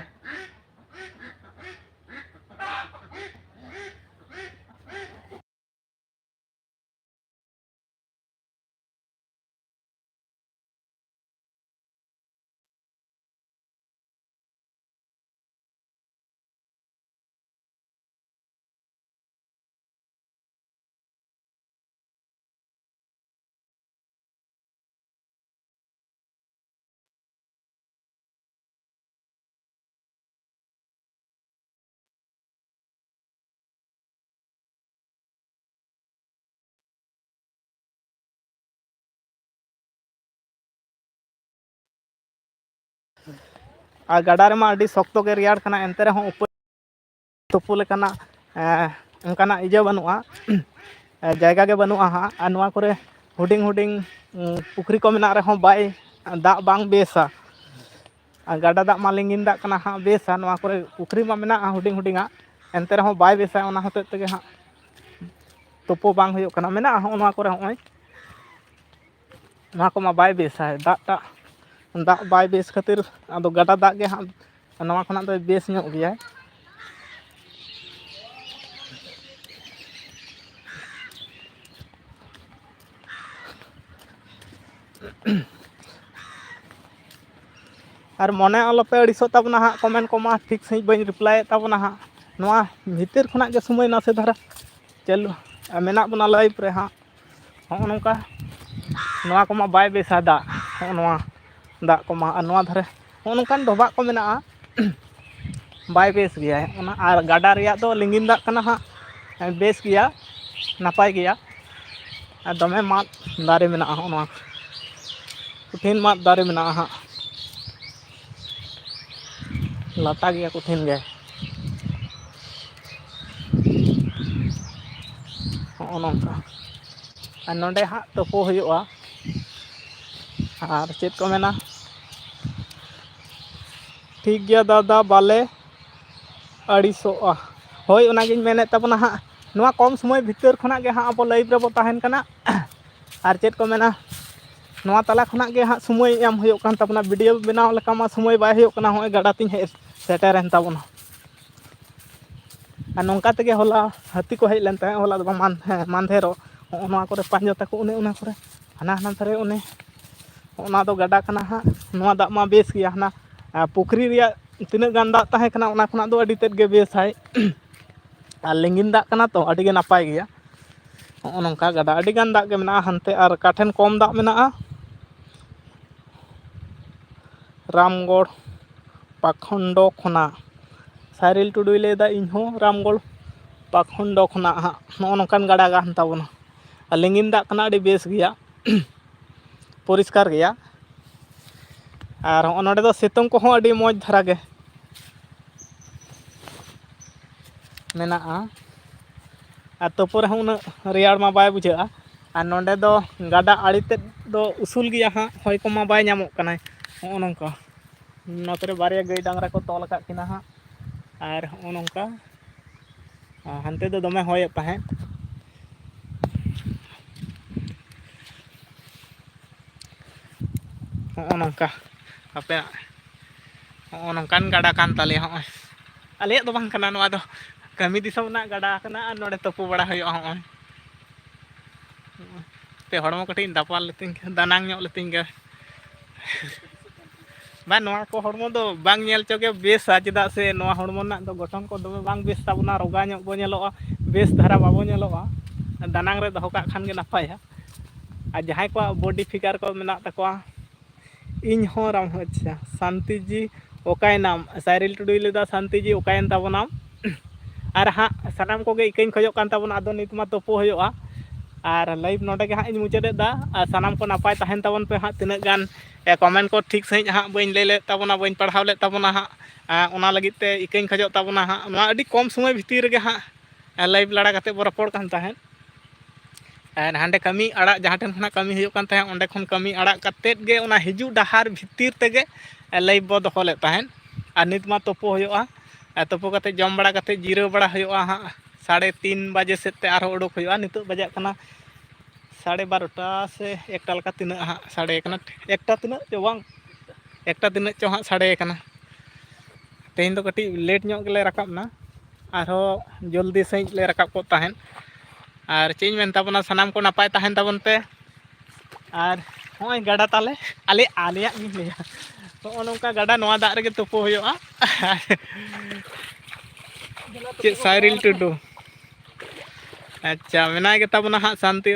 ᱟᱨ ᱜᱟᱰᱟ ᱨᱮᱢᱟ ᱟᱹᱰᱤ ᱥᱚᱠᱛᱚ ᱜᱮ ᱨᱮᱭᱟᱲ ᱠᱟᱱᱟ, ᱮᱱᱛᱮ ᱨᱮᱦᱚᱸ ᱩᱯᱟᱹᱭ ᱛᱩᱯᱩ ᱞᱮᱠᱟᱱᱟᱜ, ᱮᱸ, ᱚᱱᱠᱟᱱᱟᱜ ᱤᱭᱟᱹ ᱵᱟᱹᱱᱩᱜᱼᱟ, ᱮᱸ, ᱡᱟᱭᱜᱟ ᱜᱮ ᱵᱟᱹᱱᱩᱜᱼᱟ ᱦᱟᱸᱜ᱾ ᱟᱨ ᱱᱚᱣᱟ ᱠᱚᱨᱮ ᱦᱩᱰᱤᱧ ᱦᱩᱰᱤᱧ, ᱩᱸ, ᱯᱩᱠᱷᱨᱤ ᱠᱚ ᱢᱮᱱᱟᱜ ᱨᱮᱦᱚᱸ ᱵᱟᱭ, ᱫᱟᱜ ᱵᱟᱝ ᱵᱮᱥᱟ᱾ ᱟᱨ ᱜᱟᱰᱟ ᱫᱟᱜ ᱢᱟ ᱞᱤᱸᱜᱤᱱ ᱫᱟᱜ ᱠᱟᱱᱟ ᱦᱟᱸᱜ, ᱵᱮᱥᱟ᱾ ᱱᱚᱣᱟ ᱠᱚᱨᱮ ᱯᱩᱠᱷᱨᱤ ᱢᱟ ᱢᱮᱱᱟᱜᱼᱟ ᱦᱩᱰᱤᱧ ᱦᱩᱰᱤᱧᱟᱜ, ᱮᱱᱛᱮ ᱨᱮᱦᱚᱸ ᱵᱟᱭ ᱵᱮᱥᱟ᱾ ᱚᱱᱟ ᱦᱚᱛᱮᱡ ᱛᱮᱜᱮ ᱦᱟᱸᱜ ᱛᱩᱯᱩ ᱵᱟᱝ ᱦᱩᱭᱩᱜ ᱠᱟᱱᱟ᱾ ᱢᱮᱱᱟᱜᱼᱟ ᱦᱚᱸᱜᱼᱚ ᱱᱚᱣᱟ ᱠᱚᱨᱮ, ᱦᱚᱸᱜᱼᱚᱭ ᱱᱚᱣᱟ ᱠᱚᱢᱟ ᱵᱟᱭ ᱵᱮᱥᱟ, ᱫᱟᱜ ᱴᱟᱜ, ᱫᱟᱜ ᱵᱟᱭ ᱵᱮᱥ ᱠᱷᱟᱹᱛᱤᱨ ᱟᱫᱚ ᱜᱟᱰᱟ ᱫᱟᱜ ᱜᱮ ᱦᱟᱸᱜ ᱱᱚᱣᱟ ᱠᱷᱚᱱᱟᱜ ᱫᱚᱭ ᱵᱮᱥ ᱧᱚᱜ ᱜᱮᱭᱟᱭ᱾ ᱟᱨ ᱢᱚᱱᱮ ᱟᱞᱚᱯᱮ ᱟᱹᱲᱤᱥᱚᱜ ᱛᱟᱵᱚᱱᱟ ᱦᱟᱸᱜ, comment ᱠᱚᱢᱟ ᱴᱷᱤᱠ ᱥᱟᱺᱦᱤᱡ ᱵᱟᱹᱧ reply ᱮᱫ ᱛᱟᱵᱚᱱᱟ ᱦᱟᱸᱜ᱾ ᱱᱚᱣᱟ ᱵᱷᱤᱛᱤᱨ ᱠᱷᱚᱱᱟᱜ ᱜᱮ ᱥᱚᱢᱚᱭ ᱱᱟᱥᱮ ᱫᱷᱟᱨᱟ ᱪᱟᱹᱞᱩ, ᱢᱮᱱᱟᱜ ᱵᱚᱱᱟ live ᱨᱮ ᱦᱟᱸᱜ᱾ ᱦᱚᱸᱜᱼᱚ ᱱᱚᱝᱠᱟ ᱱᱚᱣᱟ ᱠᱚᱢᱟ ᱵᱟᱭ ᱵᱮᱥᱟ ᱫᱟᱜ, ᱦᱚᱸᱜᱼᱚ ᱱᱚᱣᱟ ᱫᱟᱜ ᱠᱚᱢᱟ᱾ ᱟᱨ ᱱᱚᱣᱟ ᱫᱷᱟᱨᱮ ᱦᱚᱸᱜᱼᱚ ᱱᱚᱝᱠᱟᱱ ᱰᱚᱵᱷᱟᱜ ᱠᱚ ᱢᱮᱱᱟᱜᱼᱟ, ᱵᱟᱭ ᱵᱮᱥ ᱜᱮᱭᱟ ᱚᱱᱟ᱾ ᱟᱨ ᱜᱟᱰᱟ ᱨᱮᱭᱟᱜ ᱫᱚ ᱞᱤᱸᱜᱤᱱ ᱫᱟᱜ ᱠᱟᱱᱟ ᱦᱟᱸᱜ, ᱵᱮᱥ ᱜᱮᱭᱟ, ᱱᱟᱯᱟᱭ ᱜᱮᱭᱟ᱾ ᱟᱨ ᱫᱚᱢᱮ ᱢᱟᱫ ᱫᱟᱨᱮ ᱢᱮᱱᱟᱜᱼᱟ ᱦᱚᱸᱜᱼᱚ ᱱᱚᱣᱟ, ᱠᱚᱴᱷᱤᱱ ᱢᱟᱫ ᱫᱟᱨᱮ ᱢᱮᱱᱟᱜᱼᱟ ᱦᱟᱸᱜ, ᱞᱟᱴᱟ ᱜᱮᱭᱟ ᱠᱚᱴᱷᱤᱱ ᱜᱮ᱾ ᱦᱚᱸᱜᱼᱚ ᱱᱚᱝᱠᱟ᱾ ᱟᱨ ᱱᱚᱰᱮ ᱦᱟᱸᱜ ᱛᱩᱯᱩ ᱦᱩᱭᱩᱜᱼᱟ᱾ ᱟᱨ ᱪᱮᱫ ᱠᱚ ᱢᱮᱱᱟ, ᱴᱷᱤᱠ ᱜᱮᱭᱟ ᱫᱟᱫᱟ, ᱵᱟᱞᱮ ᱟᱹᱲᱤᱥᱚᱜᱼᱟ᱾ ᱦᱳᱭ, ᱚᱱᱟᱜᱤᱧ ᱢᱮᱱᱮᱫ ᱛᱟᱵᱚᱱᱟ ᱦᱟᱸᱜ, ᱱᱚᱣᱟ ᱠᱚᱢ ᱥᱚᱢᱚᱭ ᱵᱷᱤᱛᱟᱹᱨ ᱠᱷᱚᱱᱟᱜ ᱜᱮ ᱦᱟᱸᱜ ᱟᱵᱚ live ᱨᱮᱵᱚ ᱛᱟᱦᱮᱱ ᱠᱟᱱᱟ᱾ ᱟᱨ ᱪᱮᱫ ᱠᱚ ᱢᱮᱱᱟ, ᱱᱚᱣᱟ ᱛᱟᱞᱟ ᱠᱷᱚᱱᱟᱜ ᱜᱮ ᱦᱟᱸᱜ ᱥᱚᱢᱚᱭ ᱮᱢ ᱦᱩᱭᱩᱜ ᱠᱟᱱ ᱛᱟᱵᱚᱱᱟ, video ᱵᱮᱱᱟᱣ ᱞᱮᱠᱟ ᱢᱟ ᱥᱚᱢᱚᱭ ᱵᱟᱭ ᱦᱩᱭᱩᱜ ᱠᱟᱱᱟ᱾ ᱦᱚᱸᱜᱼᱚᱭ ᱜᱟᱰᱟ ᱛᱤᱧ ᱦᱮᱡ ᱥᱮᱴᱮᱨᱮᱱ ᱛᱟᱵᱚᱱᱟ᱾ ᱟᱨ ᱱᱚᱝᱠᱟ ᱛᱮᱜᱮ ᱦᱚᱞᱟ ᱦᱟᱹᱛᱤ ᱠᱚ ᱦᱮᱡ ᱞᱮᱱ ᱛᱟᱦᱮᱸᱫ, ᱦᱚᱞᱟ ᱫᱚ ᱵᱟᱝ, ᱢᱟᱱ-, ᱦᱮᱸ, ᱢᱟᱱᱫᱷᱮᱨᱚᱜ᱾ ᱦᱚᱸᱜᱼᱚ ᱱᱚᱣᱟ ᱠᱚᱨᱮ ᱯᱟᱸᱡᱚ ᱛᱟᱠᱚ, ᱚᱱᱮ ᱚᱱᱟ ᱠᱚᱨᱮ, ᱦᱟᱱᱟ ᱦᱟᱱᱟ ᱫᱷᱟᱨᱮ ᱚᱱᱮ, ᱚᱱᱟ ᱫᱚ ᱜᱟᱰᱟ ᱠᱟᱱᱟ ᱦᱟᱸᱜ᱾ ᱱᱚᱣᱟ ᱫᱟᱜ ᱢᱟ ᱵᱮᱥ ᱜᱮᱭᱟ, ᱦᱟᱱᱟ, ᱟᱨ ᱯᱩᱠᱷᱨᱤ ᱨᱮᱭᱟᱜ ᱛᱤᱱᱟᱹᱜ ᱜᱟᱱ ᱫᱟᱜ ᱛᱟᱦᱮᱸ ᱠᱟᱱᱟ, ᱚᱱᱟ ᱠᱷᱚᱱᱟᱜ ᱫᱚ ᱟᱹᱰᱤ ᱛᱮᱫ ᱜᱮ ᱵᱮᱥᱟᱭ᱾ ᱟᱨ ᱞᱤᱸᱜᱤᱱ ᱫᱟᱜ ᱠᱟᱱᱟ ᱛᱚ, ᱟᱹᱰᱤ ᱜᱮ ᱱᱟᱯᱟᱭ ᱜᱮᱭᱟ᱾ ᱦᱚᱸᱜᱼᱚ ᱱᱚᱝᱠᱟ ᱜᱟᱰᱟ ᱟᱹᱰᱤ ᱜᱟᱱ ᱫᱟᱜ ᱜᱮ ᱢᱮᱱᱟᱜᱼᱟ ᱦᱟᱱᱛᱮ, ᱟᱨ ᱚᱠᱟ ᱴᱷᱮᱱ ᱠᱚᱢ ᱫᱟᱜ ᱢᱮᱱᱟᱜᱼᱟ, ᱨᱟᱢᱜᱚᱲ ᱯᱟᱠᱷᱚᱱᱰᱚ ᱠᱷᱚᱱᱟᱜ᱾ ᱥᱟᱭᱨᱤᱞ ᱴᱩᱰᱩᱭ ᱞᱟᱹᱭᱫᱟ, "ᱤᱧ ᱦᱚᱸ ᱨᱟᱢᱜᱚᱲ ᱯᱟᱠᱷᱚᱱᱰᱚ ᱠᱷᱚᱱᱟᱜ ᱦᱟᱸᱜ᱾" ᱱᱚᱜᱼᱚ ᱱᱚᱝᱠᱟᱱ ᱜᱟᱰᱟ ᱠᱟᱱ ᱛᱟᱵᱚᱱᱟ᱾ ᱟᱨ ᱞᱤᱸᱜᱤᱱ ᱫᱟᱜ ᱠᱟᱱᱟ, ᱟᱹᱰᱤ ᱵᱮᱥ ᱜᱮᱭᱟ, ᱯᱚᱨᱤᱥᱠᱟᱨ ᱜᱮᱭᱟ᱾ ᱟᱨ ᱦᱚᱸᱜᱼᱚ ᱱᱚᱰᱮ ᱫᱚ ᱥᱤᱛᱩᱝ ᱠᱚᱦᱚᱸ ᱟᱹᱰᱤ ᱢᱚᱡᱽ ᱫᱷᱟᱨᱟ ᱜᱮ ᱢᱮᱱᱟᱜᱼᱟ᱾ ᱟᱨ ᱛᱩᱯᱩ ᱨᱮᱦᱚᱸ ᱩᱱᱟᱹᱜ ᱨᱮᱭᱟᱲ ᱢᱟ ᱵᱟᱭ ᱵᱩᱡᱷᱟᱹᱜᱼᱟ᱾ ᱟᱨ ᱱᱚᱰᱮ ᱫᱚ ᱜᱟᱰᱟ ᱟᱲᱮ ᱛᱮᱫ ᱫᱚ ᱩᱥᱩᱞ ᱜᱮᱭᱟ ᱦᱟᱸᱜ, ᱦᱚᱭ ᱠᱚᱢᱟ ᱵᱟᱭ ᱧᱟᱢᱚᱜ ᱠᱟᱱᱟᱭ᱾ ᱦᱚᱸᱜᱼᱚ ᱱᱚᱝᱠᱟ ᱱᱚᱛᱮ ᱨᱮ ᱵᱟᱨᱭᱟ ᱜᱟᱹᱭ ᱰᱟᱝᱨᱟ ᱠᱚ ᱛᱚᱞ ᱟᱠᱟᱫ ᱠᱤᱱᱟ ᱦᱟᱸᱜ᱾ ᱟᱨ ᱦᱚᱸᱜᱼᱚ ᱱᱚᱝᱠᱟ ᱦᱟᱱᱛᱮ ᱫᱚ ᱫᱚᱢᱮ ᱦᱚᱭᱮᱫ ᱛᱟᱦᱮᱸᱫ᱾ ᱦᱚᱸᱜᱼᱚ ᱱᱚᱝᱠᱟ ᱟᱯᱮᱭᱟᱜ ᱦᱚᱸᱜᱼᱚ ᱱᱚᱝᱠᱟᱱ ᱜᱟᱰᱟ ᱠᱟᱱ ᱛᱟᱞᱮᱭᱟ᱾ ᱦᱚᱸᱜᱼᱚᱭ ᱟᱞᱮᱭᱟᱜ ᱫᱚ ᱵᱟᱝ ᱠᱟᱱᱟ, ᱱᱚᱣᱟ ᱫᱚ ᱠᱟᱹᱢᱤ ᱫᱤᱥᱚᱢ ᱨᱮᱱᱟᱜ ᱜᱟᱰᱟ ᱠᱟᱱᱟ᱾ ᱟᱨ ᱱᱚᱰᱮ ᱛᱩᱯᱩ ᱵᱟᱲᱟ ᱦᱩᱭᱩᱜᱼᱟ᱾ ᱦᱚᱸᱜᱼᱚᱭ ᱯᱮ ᱦᱚᱲᱢᱚ ᱠᱟᱹᱴᱤᱡ ᱤᱧ ᱫᱟᱯᱟᱞ ᱞᱮᱛᱤᱧ ᱠᱷᱟᱱ, ᱫᱟᱱᱟᱝ ᱧᱚᱜ ᱞᱮᱛᱤᱧ ᱠᱷᱟᱱ᱾ ᱵᱟᱝ, ᱱᱚᱣᱟ ᱠᱚ ᱦᱚᱲᱢᱚ ᱫᱚ ᱵᱟᱝ ᱧᱮᱞ ᱦᱚᱪᱚ ᱜᱮ ᱵᱮᱥᱟ, ᱪᱮᱫᱟᱜ ᱥᱮ ᱱᱚᱣᱟ ᱦᱚᱲᱢᱚ ᱨᱮᱱᱟᱜ ᱫᱚ ᱜᱚᱴᱷᱚᱱ ᱠᱚ ᱫᱚᱢᱮ ᱵᱟᱝ ᱵᱮᱥ ᱛᱟᱵᱚᱱᱟ, ᱨᱳᱜᱟ ᱧᱚᱜ ᱵᱚ ᱧᱮᱞᱚᱜᱼᱟ, ᱵᱮᱥ ᱫᱷᱟᱨᱟ ᱵᱟᱵᱚ ᱧᱮᱞᱚᱜᱼᱟ᱾ ᱫᱟᱱᱟᱝ ᱨᱮ ᱫᱚᱦᱚ ᱠᱟᱜ ᱠᱷᱟᱱ ᱜᱮ ᱱᱟᱯᱟᱭᱟ᱾ ᱟᱨ ᱡᱟᱦᱟᱸᱭ ᱠᱚᱣᱟᱜ ᱵᱚᱰᱤ ᱯᱷᱤᱜᱟᱨ ᱠᱚ ᱢᱮᱱᱟᱜ ᱛᱟᱠᱚᱣᱟ, ᱤᱧ ᱦᱚᱸ ᱨᱟᱢ, ᱟᱪᱪᱷᱟ, ᱥᱟᱱᱛᱤ ᱡᱤ ᱚᱠᱟᱭᱮᱱᱟᱢ? ᱥᱟᱭᱨᱤᱞ ᱴᱩᱰᱩᱭ ᱞᱟᱹᱭᱫᱟ, "ᱥᱟᱱᱛᱤ ᱡᱤ ᱚᱠᱟᱭᱮᱱ ᱛᱟᱵᱚᱱᱟᱢ?" ᱟᱨ ᱦᱟᱸᱜ ᱥᱟᱱᱟᱢ ᱠᱚᱜᱮ ᱤᱠᱟᱹᱧ ᱠᱷᱚᱡᱚᱜ ᱠᱟᱱ ᱛᱟᱵᱚᱱᱟ, ᱟᱫᱚ ᱱᱤᱛ ᱢᱟ ᱛᱩᱯᱩ ᱦᱩᱭᱩᱜᱼᱟ᱾ ᱟᱨ ᱞᱟᱭᱤᱵᱷ ᱱᱚᱰᱮ ᱜᱮ ᱦᱟᱸᱜ ᱤᱧ ᱢᱩᱪᱟᱹᱫ ᱮᱫᱟ᱾ ᱟᱨ ᱥᱟᱱᱟᱢ ᱠᱚ ᱱᱟᱯᱟᱭ ᱛᱟᱦᱮᱱ ᱛᱟᱵᱚᱱ ᱯᱮ ᱦᱟᱸᱜ᱾ ᱛᱤᱱᱟᱹᱜ ᱜᱟᱱ ᱮ, ᱠᱚᱢᱮᱱᱴ ᱠᱚ ᱴᱷᱤᱠ ᱥᱟᱺᱦᱤᱡ ᱦᱟᱸᱜ ᱵᱟᱹᱧ ᱞᱟᱹᱭ ᱞᱮᱫ ᱛᱟᱵᱚᱱᱟ, ᱵᱟᱹᱧ ᱯᱟᱲᱦᱟᱣ ᱞᱮᱫ ᱛᱟᱵᱚᱱᱟ ᱦᱟᱸᱜ, ᱮ, ᱚᱱᱟ ᱞᱟᱹᱜᱤᱫ ᱛᱮ ᱤᱠᱟᱹᱧ ᱠᱷᱚᱡᱚᱜ ᱛᱟᱵᱚᱱᱟ ᱦᱟᱸᱜ᱾ ᱱᱚᱣᱟ ᱟᱹᱰᱤ ᱠᱚᱢ ᱥᱚᱢᱚᱭ ᱵᱷᱤᱛᱤᱨ ᱨᱮᱜᱮ ᱦᱟᱸᱜ, ᱮ, ᱞᱟᱭᱤᱵᱷ ᱞᱟᱲᱟ ᱠᱟᱛᱮᱫ ᱵᱚ ᱨᱚᱯᱚᱲ ᱠᱟᱱ ᱛᱟᱦᱮᱸᱫ᱾ ᱟᱨ ᱦᱟᱸᱰᱮ ᱠᱟᱹᱢᱤ ᱟᱲᱟᱜ, ᱡᱟᱦᱟᱸ ᱴᱷᱮᱱ ᱠᱷᱚᱱᱟᱜ ᱠᱟᱹᱢᱤ ᱦᱩᱭᱩᱜ ᱠᱟᱱ ᱛᱟᱦᱮᱸᱫ, ᱚᱸᱰᱮ ᱠᱷᱚᱱ ᱠᱟᱹᱢᱤ ᱟᱲᱟᱜ ᱠᱟᱛᱮᱫ ᱜᱮ ᱚᱱᱟ ᱦᱤᱡᱩᱜ ᱰᱟᱦᱟᱨ ᱵᱷᱤᱛᱤᱨ ᱛᱮᱜᱮ, ᱮ, ᱞᱟᱭᱤᱵᱷ ᱵᱚ ᱫᱚᱦᱚ ᱞᱮᱫ ᱛᱟᱦᱮᱸᱫ᱾ ᱟᱨ ᱱᱤᱛ ᱢᱟ ᱛᱩᱯᱩ ᱦᱩᱭᱩᱜᱼᱟ, ᱟᱨ ᱛᱩᱯᱩ ᱠᱟᱛᱮᱫ ᱡᱚᱢ ᱵᱟᱲᱟ ᱠᱟᱛᱮᱫ ᱡᱤᱨᱟᱹᱣ ᱵᱟᱲᱟ ᱦᱩᱭᱩᱜᱼᱟ ᱦᱟᱸᱜ᱾ ᱥᱟᱲᱮ ᱛᱤᱱ ᱵᱟᱡᱮ ᱥᱮᱫ ᱛᱮ ᱟᱨᱦᱚᱸ ᱩᱰᱩᱠ ᱦᱩᱭᱩᱜᱼᱟ᱾ ᱱᱤᱛᱚᱜ ᱵᱟᱡᱟᱜ ᱠᱟᱱᱟ ᱥᱟᱲᱮ ᱵᱟᱨᱚᱴᱟ ᱥᱮ ᱮᱠᱴᱟ ᱞᱮᱠᱟ, ᱛᱤᱱᱟᱹᱜ ᱦᱟᱸᱜ ᱥᱟᱰᱮ ᱠᱟᱱᱟ, ᱮᱠᱴᱟ ᱛᱤᱱᱟᱹᱜ ᱪᱚ ᱵᱟᱝ, ᱮᱠᱴᱟ ᱛᱤᱱᱟᱹᱜ ᱪᱚ ᱦᱟᱸᱜ ᱥᱟᱰᱮ ᱠᱟᱱᱟ᱾ ᱛᱮᱦᱮᱧ ᱫᱚ ᱠᱟᱹᱴᱤᱡ ᱞᱮᱴ ᱧᱚᱜ ᱜᱮᱞᱮ ᱨᱟᱠᱟᱵ ᱮᱱᱟ, ᱟᱨᱦᱚᱸ ᱡᱚᱞᱫᱤ ᱥᱟᱺᱦᱤᱡ ᱞᱮ ᱨᱟᱠᱟᱵ ᱠᱚᱜ ᱛᱟᱦᱮᱸᱫ᱾ ᱟᱨ ᱪᱮᱫ ᱤᱧ ᱢᱮᱱ ᱛᱟᱵᱚᱱᱟ, ᱥᱟᱱᱟᱢ ᱠᱚ ᱱᱟᱯᱟᱭ ᱛᱟᱦᱮᱱ ᱛᱟᱵᱚᱱ ᱯᱮ᱾ ᱟᱨ ᱦᱚᱸᱜᱼᱚᱭ ᱜᱟᱰᱟ ᱛᱟᱞᱮ, ᱟᱞᱮ, ᱟᱞᱮᱭᱟᱜ ᱜᱤᱧ ᱞᱟᱹᱭᱟ, ᱱᱚᱜᱼᱚ ᱱᱚᱝᱠᱟ ᱜᱟᱰᱟ, ᱱᱚᱣᱟ ᱫᱟᱜ ᱨᱮᱜᱮ ᱛᱩᱯᱩ ᱦᱩᱭᱩᱜᱼᱟ᱾ ᱪᱮᱫ ᱥᱟᱭᱨᱤᱞ ᱴᱩᱰᱩ? ᱟᱪᱪᱷᱟ, ᱢᱮᱱᱟᱭ ᱜᱮᱛᱟ ᱵᱚᱱᱟ ᱦᱟᱸᱜ ᱥᱟᱱᱛᱤ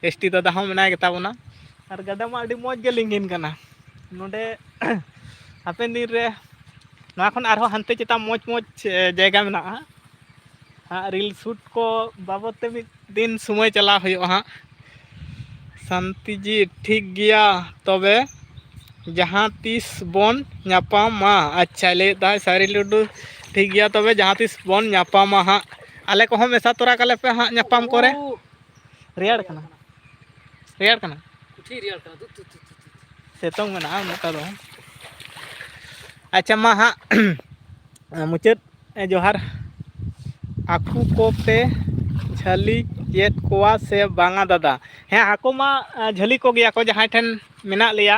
ᱮᱥ ᱴᱤ ᱫᱟᱫᱟ ᱦᱚᱸ ᱢᱮᱱᱟᱭ ᱜᱮᱛᱟ ᱵᱚᱱᱟ᱾ ᱟᱨ ᱜᱟᱰᱟ ᱢᱟ ᱟᱹᱰᱤ ᱢᱚᱡᱽ ᱜᱮ ᱞᱤᱸᱜᱤᱱ ᱠᱟᱱᱟ ᱱᱚᱰᱮ᱾ ᱦᱟᱯᱮᱱ ᱫᱤᱱ ᱨᱮ ᱱᱚᱣᱟ ᱠᱷᱚᱱ ᱟᱨᱦᱚᱸ ᱦᱟᱱᱛᱮ ᱪᱮᱛᱟᱱ ᱢᱚᱡᱽ ᱢᱚᱡᱽ, ᱮ, ᱡᱟᱭᱜᱟ ᱢᱮᱱᱟᱜᱼᱟ ᱦᱟᱸᱜ᱾ ᱨᱤᱞ ᱥᱩᱴ ᱠᱚ ᱵᱟᱵᱚᱫ ᱛᱮ ᱢᱤᱫ ᱫᱤᱱ ᱥᱚᱢᱚᱭ ᱪᱟᱞᱟᱣ ᱦᱩᱭᱩᱜᱼᱟ ᱦᱟᱸᱜ᱾ ᱥᱟᱱᱛᱤ ᱡᱤ, ᱴᱷᱤᱠ ᱜᱮᱭᱟ ᱛᱚᱵᱮ᱾ ᱡᱟᱦᱟᱸ ᱛᱤᱥ ᱵᱚᱱ ᱧᱟᱯᱟᱢᱟ᱾ ᱟᱪᱪᱷᱟ, ᱞᱟᱹᱭᱮᱫ ᱛᱟᱦᱮᱸᱫ ᱥᱟᱭᱨᱤᱞ ᱴᱩᱰᱩ, ᱴᱷᱤᱠ ᱜᱮᱭᱟ, ᱛᱚᱵᱮ ᱡᱟᱦᱟᱸ ᱛᱤᱥ ᱵᱚᱱ ᱧᱟᱯᱟᱢᱟ ᱦᱟᱸᱜ᱾ ᱟᱞᱮ ᱠᱚᱦᱚᱸ ᱢᱮᱥᱟ ᱛᱚᱨᱟ ᱠᱟᱞᱮ ᱯᱮ ᱦᱟᱸᱜ ᱧᱟᱯᱟᱢ ᱠᱚᱨᱮ᱾ ᱳ, ᱨᱮᱭᱟᱲ ᱠᱟᱱᱟ᱾ ᱨᱮᱭᱟᱲ ᱠᱟᱱᱟ᱾ ᱯᱩᱴᱷᱤ ᱨᱮᱭᱟᱲ ᱠᱟᱱᱟ᱾ ᱫᱩ, ᱫᱩ, ᱫᱩ, ᱫᱩ, ᱫᱩ᱾ ᱥᱤᱛᱩᱝ ᱢᱮᱱᱟᱜᱼᱟ ᱩᱱᱟᱹᱜ ᱴᱟ ᱫᱚ᱾ ᱟᱪᱪᱷᱟ, ᱢᱟ ᱦᱟᱸᱜ, ᱢᱩᱪᱟᱹᱫ ᱡᱚᱦᱟᱨ᱾ ᱦᱟᱹᱠᱩ ᱠᱚᱯᱮ ᱡᱷᱟᱹᱞᱤ ᱭᱮᱫ ᱠᱚᱣᱟ ᱥᱮ ᱵᱟᱝᱟ ᱫᱟᱫᱟ? ᱦᱮᱸ, ᱦᱟᱹᱠᱩ ᱢᱟ, ᱟ, ᱡᱷᱟᱹᱞᱤ ᱠᱚᱜᱮᱭᱟ ᱠᱚ ᱡᱟᱦᱟᱸᱭ ᱴᱷᱮᱱ ᱢᱮᱱᱟᱜ ᱞᱮᱭᱟ᱾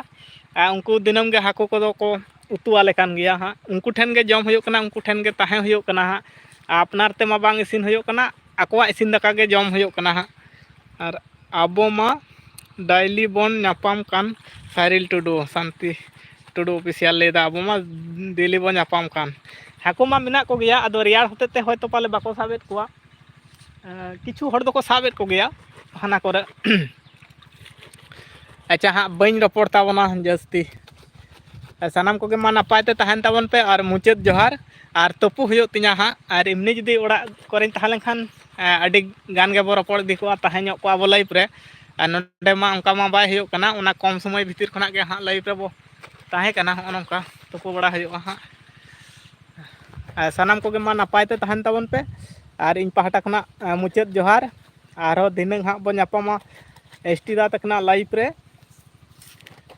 ᱟ, ᱩᱱᱠᱩ ᱫᱤᱱᱟᱹᱢ ᱜᱮ ᱦᱟᱹᱠᱩ ᱠᱚᱫᱚ ᱠᱚ ᱩᱛᱩ ᱟᱞᱮ ᱠᱟᱱ ᱜᱮᱭᱟ ᱦᱟᱸᱜ᱾ ᱩᱱᱠᱩ ᱴᱷᱮᱱ ᱜᱮ ᱡᱚᱢ ᱦᱩᱭᱩᱜ ᱠᱟᱱᱟ, ᱩᱱᱠᱩ ᱴᱷᱮᱱ ᱜᱮ ᱛᱟᱦᱮᱸ ᱦᱩᱭᱩᱜ ᱠᱟᱱᱟ ᱦᱟᱸᱜ᱾ ᱟᱯᱱᱟᱨ ᱛᱮᱢᱟ ᱵᱟᱝ ᱤᱥᱤᱱ ᱦᱩᱭᱩᱜ ᱠᱟᱱᱟ, ᱟᱠᱚᱣᱟᱜ ᱤᱥᱤᱱ ᱫᱟᱠᱟ ᱜᱮ ᱡᱚᱢ ᱦᱩᱭᱩᱜ ᱠᱟᱱᱟ ᱦᱟᱸᱜ᱾ ᱟᱨ ᱟᱵᱚ ᱢᱟ ᱰᱟᱭᱞᱤ ᱵᱚᱱ ᱧᱟᱯᱟᱢ ᱠᱟᱱ, ᱥᱟᱭᱨᱤᱞ ᱴᱩᱰᱩ, ᱥᱟᱱᱛᱤ ᱴᱩᱰᱩ ᱚᱯᱷᱤᱥᱤᱭᱟᱞ ᱞᱟᱹᱭᱫᱟ, ᱟᱵᱚ ᱢᱟ ᱰᱮᱞᱤ ᱵᱚᱱ ᱧᱟᱯᱟᱢ ᱠᱟᱱ᱾ ᱦᱟᱹᱠᱩ ᱢᱟ ᱢᱮᱱᱟᱜ ᱠᱚᱜᱮᱭᱟ, ᱟᱫᱚ ᱨᱮᱭᱟᱲ ᱦᱚᱛᱮᱡ ᱛᱮ ᱦᱚᱭᱛᱳ ᱯᱟᱞᱮ ᱵᱟᱠᱚ ᱥᱟᱵᱮᱫ ᱠᱚᱣᱟ᱾ ᱮᱸ, ᱠᱤᱪᱷᱩ ᱦᱚᱲ ᱫᱚᱠᱚ ᱥᱟᱵᱮᱫ ᱠᱚᱜᱮᱭᱟ ᱦᱟᱱᱟ ᱠᱚᱨᱮ᱾ ᱟᱪᱪᱷᱟ, ᱦᱟᱸᱜ ᱵᱟᱹᱧ ᱨᱚᱯᱚᱲ ᱛᱟᱵᱚᱱᱟ ᱡᱟᱹᱥᱛᱤ᱾ ᱥᱟᱱᱟᱢ ᱠᱚᱜᱮ ᱢᱟ ᱱᱟᱯᱟᱭ ᱛᱮ ᱛᱟᱦᱮᱱ ᱛᱟᱵᱚᱱ ᱯᱮ ᱟᱨ ᱢᱩᱪᱟᱹᱫ ᱡᱚᱦᱟᱨ᱾ ᱟᱨ ᱛᱩᱯᱩ ᱦᱩᱭᱩᱜ ᱛᱤᱧᱟ ᱦᱟᱸᱜ, ᱟᱨ ᱮᱢᱱᱤ ᱡᱩᱫᱤ ᱚᱲᱟᱜ ᱠᱚᱨᱮᱧ ᱛᱟᱦᱮᱸ ᱞᱮᱱᱠᱷᱟᱱ, ᱮᱸ, ᱟᱹᱰᱤ ᱜᱟᱱ ᱜᱮᱵᱚ ᱨᱚᱯᱚᱲ ᱤᱫᱤ ᱠᱚᱜᱼᱟ, ᱛᱟᱦᱮᱸ ᱧᱚᱜ ᱠᱚᱜᱼᱟ ᱵᱚ ᱞᱟᱭᱤᱯᱷ ᱨᱮ᱾ ᱟᱨ ᱱᱚᱰᱮ ᱢᱟ ᱚᱱᱠᱟ ᱢᱟ ᱵᱟᱭ ᱦᱩᱭᱩᱜ ᱠᱟᱱᱟ, ᱚᱱᱟ ᱠᱚᱢ ᱥᱚᱢᱚᱭ ᱵᱷᱤᱛᱤᱨ ᱠᱷᱚᱱᱟᱜ ᱜᱮ ᱦᱟᱸᱜ ᱞᱟᱭᱤᱯᱷ ᱨᱮᱵᱚ ᱛᱟᱦᱮᱸ ᱠᱟᱱᱟ᱾ ᱦᱚᱸᱜᱼᱚ ᱱᱚᱝᱠᱟ ᱛᱩᱯᱩ ᱵᱟᱲᱟ ᱦᱩᱭᱩᱜᱼᱟ ᱦᱟᱸᱜ᱾ ᱟᱨ ᱥᱟᱱᱟᱢ ᱠᱚᱜᱮ ᱢᱟ ᱱᱟᱯᱟᱭ ᱛᱮ ᱛᱟᱦᱮᱱ ᱛᱟᱵᱚᱱ ᱯᱮ᱾ ᱟᱨ ᱤᱧ ᱯᱟᱦᱴᱟ ᱠᱷᱚᱱᱟᱜ, ᱮᱸ, ᱢᱩᱪᱟᱹᱫ ᱡᱚᱦᱟᱨ᱾ ᱟᱨᱦᱚᱸ ᱫᱷᱤᱱᱟᱹᱝ ᱦᱟᱸᱜ ᱵᱚ ᱧᱟᱯᱟᱢᱟ ᱮᱥ ᱴᱤ ᱫᱟ ᱛᱟᱹᱠᱤᱱᱟᱜ ᱞᱟᱭᱤᱯᱷ ᱨᱮ᱾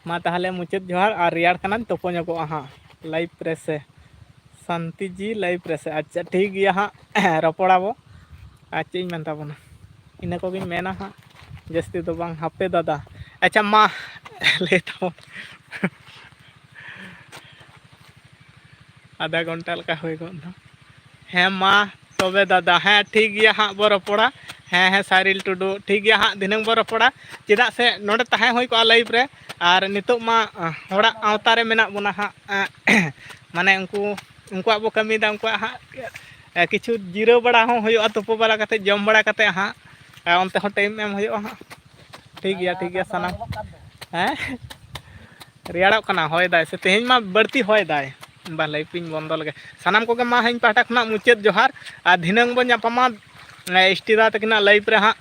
ᱢᱟ ᱛᱟᱦᱚᱞᱮ ᱢᱩᱪᱟᱹᱫ ᱡᱚᱦᱟᱨ, ᱟᱨ ᱨᱮᱭᱟᱲ ᱠᱟᱱᱟᱧ, ᱛᱩᱯᱩ ᱧᱚᱜᱚᱜᱼᱟ ᱦᱟᱸᱜ ᱞᱟᱭᱤᱯᱷ ᱨᱮ ᱥᱮ᱾ ᱥᱟᱱᱛᱤ ᱡᱤ ᱞᱟᱭᱤᱯᱷ ᱨᱮ ᱥᱮ᱾ ᱟᱪᱪᱷᱟ, ᱴᱷᱤᱠ ᱜᱮᱭᱟ ᱦᱟᱸᱜ, ᱨᱚᱯᱚᱲᱟᱵᱚ᱾ ᱟᱨ ᱪᱮᱫ ᱤᱧ ᱢᱮᱱ ᱛᱟᱵᱚᱱᱟ, ᱤᱱᱟᱹ ᱠᱚᱜᱮᱧ ᱢᱮᱱᱟ ᱦᱟᱸᱜ, ᱡᱟᱹᱥᱛᱤ ᱫᱚ ᱵᱟᱝ᱾ ᱦᱟᱯᱮ ᱫᱟᱫᱟ, ᱟᱪᱪᱷᱟ, ᱢᱟ ᱞᱟᱹᱭ ᱛᱟᱵᱚᱱ᱾ ᱟᱫᱷᱟ ᱜᱷᱚᱱᱴᱟ ᱞᱮᱠᱟ ᱦᱩᱭ ᱜᱚᱫ ᱮᱱᱟ᱾ ᱦᱮᱸ ᱢᱟ ᱛᱚᱵᱮ ᱫᱟᱫᱟ, ᱦᱮᱸ ᱴᱷᱤᱠ ᱜᱮᱭᱟ ᱦᱟᱸᱜ ᱵᱚ ᱨᱚᱯᱚᱲᱟ᱾ ᱦᱮᱸ, ᱦᱮᱸ, ᱥᱟᱭᱨᱤᱞ ᱴᱩᱰᱩ, ᱴᱷᱤᱠ ᱜᱮᱭᱟ ᱦᱟᱸᱜ, ᱫᱷᱤᱱᱟᱹᱝ ᱵᱚ ᱨᱚᱯᱚᱲᱟ᱾ ᱪᱮᱫᱟᱜ ᱥᱮ ᱱᱚᱰᱮ ᱛᱟᱦᱮᱸ ᱦᱩᱭ ᱠᱚᱜᱼᱟ ᱞᱟᱭᱤᱯᱷ ᱨᱮ, ᱟᱨ ᱱᱤᱛᱚᱜ ᱢᱟ, ᱟᱸ, ᱦᱚᱲᱟᱜ ᱟᱣᱛᱟ ᱨᱮ ᱢᱮᱱᱟᱜ ᱵᱚᱱᱟ ᱦᱟᱸᱜ, ᱟᱸ, ᱢᱟᱱᱮ ᱩᱱᱠᱩ, ᱩᱱᱠᱩᱣᱟᱜ ᱵᱚ ᱠᱟᱹᱢᱤᱭᱮᱫᱟ, ᱩᱱᱠᱩᱣᱟᱜ ᱦᱟᱸᱜ, ᱟᱸ, ᱠᱤᱪᱷᱩ ᱡᱤᱨᱟᱹᱣ ᱵᱟᱲᱟ ᱦᱚᱸ ᱦᱩᱭᱩᱜᱼᱟ, ᱛᱩᱯᱩ ᱵᱟᱲᱟ ᱠᱟᱛᱮᱫ, ᱡᱚᱢ ᱵᱟᱲᱟ ᱠᱟᱛᱮᱫ ᱦᱟᱸᱜ, ᱟᱸ, ᱚᱱᱛᱮ ᱦᱚᱸ ᱴᱟᱭᱤᱢ ᱮᱢ ᱦᱩᱭᱩᱜᱼᱟ ᱦᱟᱸᱜ᱾ ᱴᱷᱤᱠ ᱜᱮᱭᱟ, ᱴᱷᱤᱠ ᱜᱮᱭᱟ, ᱥᱟᱱᱟᱢ, ᱦᱮᱸ? ᱨᱮᱭᱟᱲᱚᱜ ᱠᱟᱱᱟ, ᱦᱚᱭ ᱫᱟᱭ ᱥᱮ? ᱛᱮᱦᱮᱧ ᱢᱟ ᱵᱟᱹᱲᱛᱤ ᱦᱚᱭ ᱫᱟᱭ᱾ ᱵᱟ, ᱞᱟᱭᱤᱯᱷ ᱤᱧ ᱵᱚᱱᱫᱚ ᱞᱮᱜᱮ᱾ ᱥᱟᱱᱟᱢ ᱠᱚᱜᱮ ᱢᱟ ᱤᱧ ᱯᱟᱦᱴᱟ ᱠᱷᱚᱱᱟᱜ ᱢᱩᱪᱟᱹᱫ ᱡᱚᱦᱟᱨ, ᱟᱨ ᱫᱷᱤᱱᱟᱹᱝ ᱵᱚᱱ ᱧᱟᱯᱟᱢᱟ, ᱮ, ᱮᱥ ᱴᱤ ᱫᱟ ᱛᱟᱹᱠᱤᱱᱟᱜ ᱞᱟᱭᱤᱯᱷ ᱨᱮ ᱦᱟᱸᱜ᱾